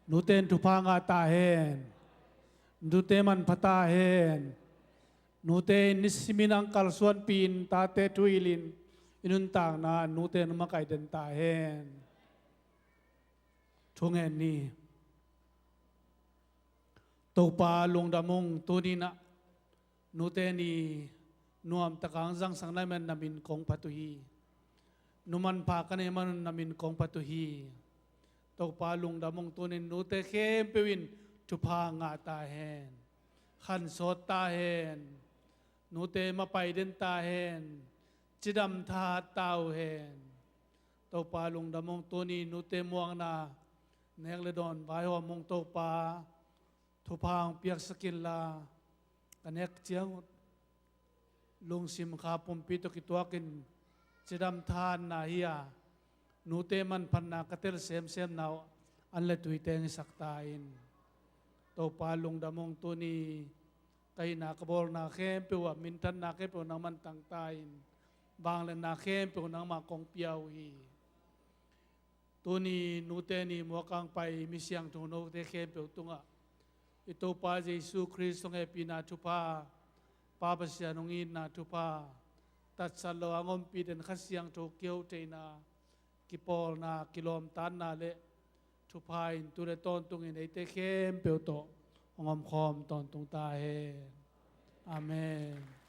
Nute in thupha ngah ta hen. Nute manpha ta hen. Nute in nisimin ang kalsuanpih in, tate thuhilhin, i nuntakna nute in makaih den ta hen. Thungen ni. Topa lungdam ung, tuninah nute ni nuamtaka ang zangsak na hih man na min kong phat uh hi. Nu manpha ka neih man na min kong phat uh hi. Topa lungdam ung, tunin nute khempeuh in thupha ngah ta hen. Khansawt ta hen. Nute mapai den ta hen. Cidam thahat ta uh hen. Topa lungdam ung, tuni nute muakna nek le dawn vaihawm ung Topa. Thupha hong piaksak inla, ka nek ciang uh lungsim kha pumpi tawh kituakin cidam thahatna hi a, nute manphatna ka tel semsemna uh an le tui teng hisak ta in. Topa lungdam ung, tuni ka hihna ka bawlna khempeuh ah minthanna khempeuh nangman tang ta in, vangliatna khempeuh nangmah kong pia uh hi. Tuni nute ni muakang pai mi siangtho note khempeuh tungah i Topa Jesu Khrist hong hehpihna thupha, Pa Pasian hong itna thupha, tatsat lo ang ompih den Kha Siangtho kiho theihna, kipawlna, kilawmtatna le thupha in tu le tawntungin eite khempeuh tawh hong omkhawm tawntung ta hen. Amen.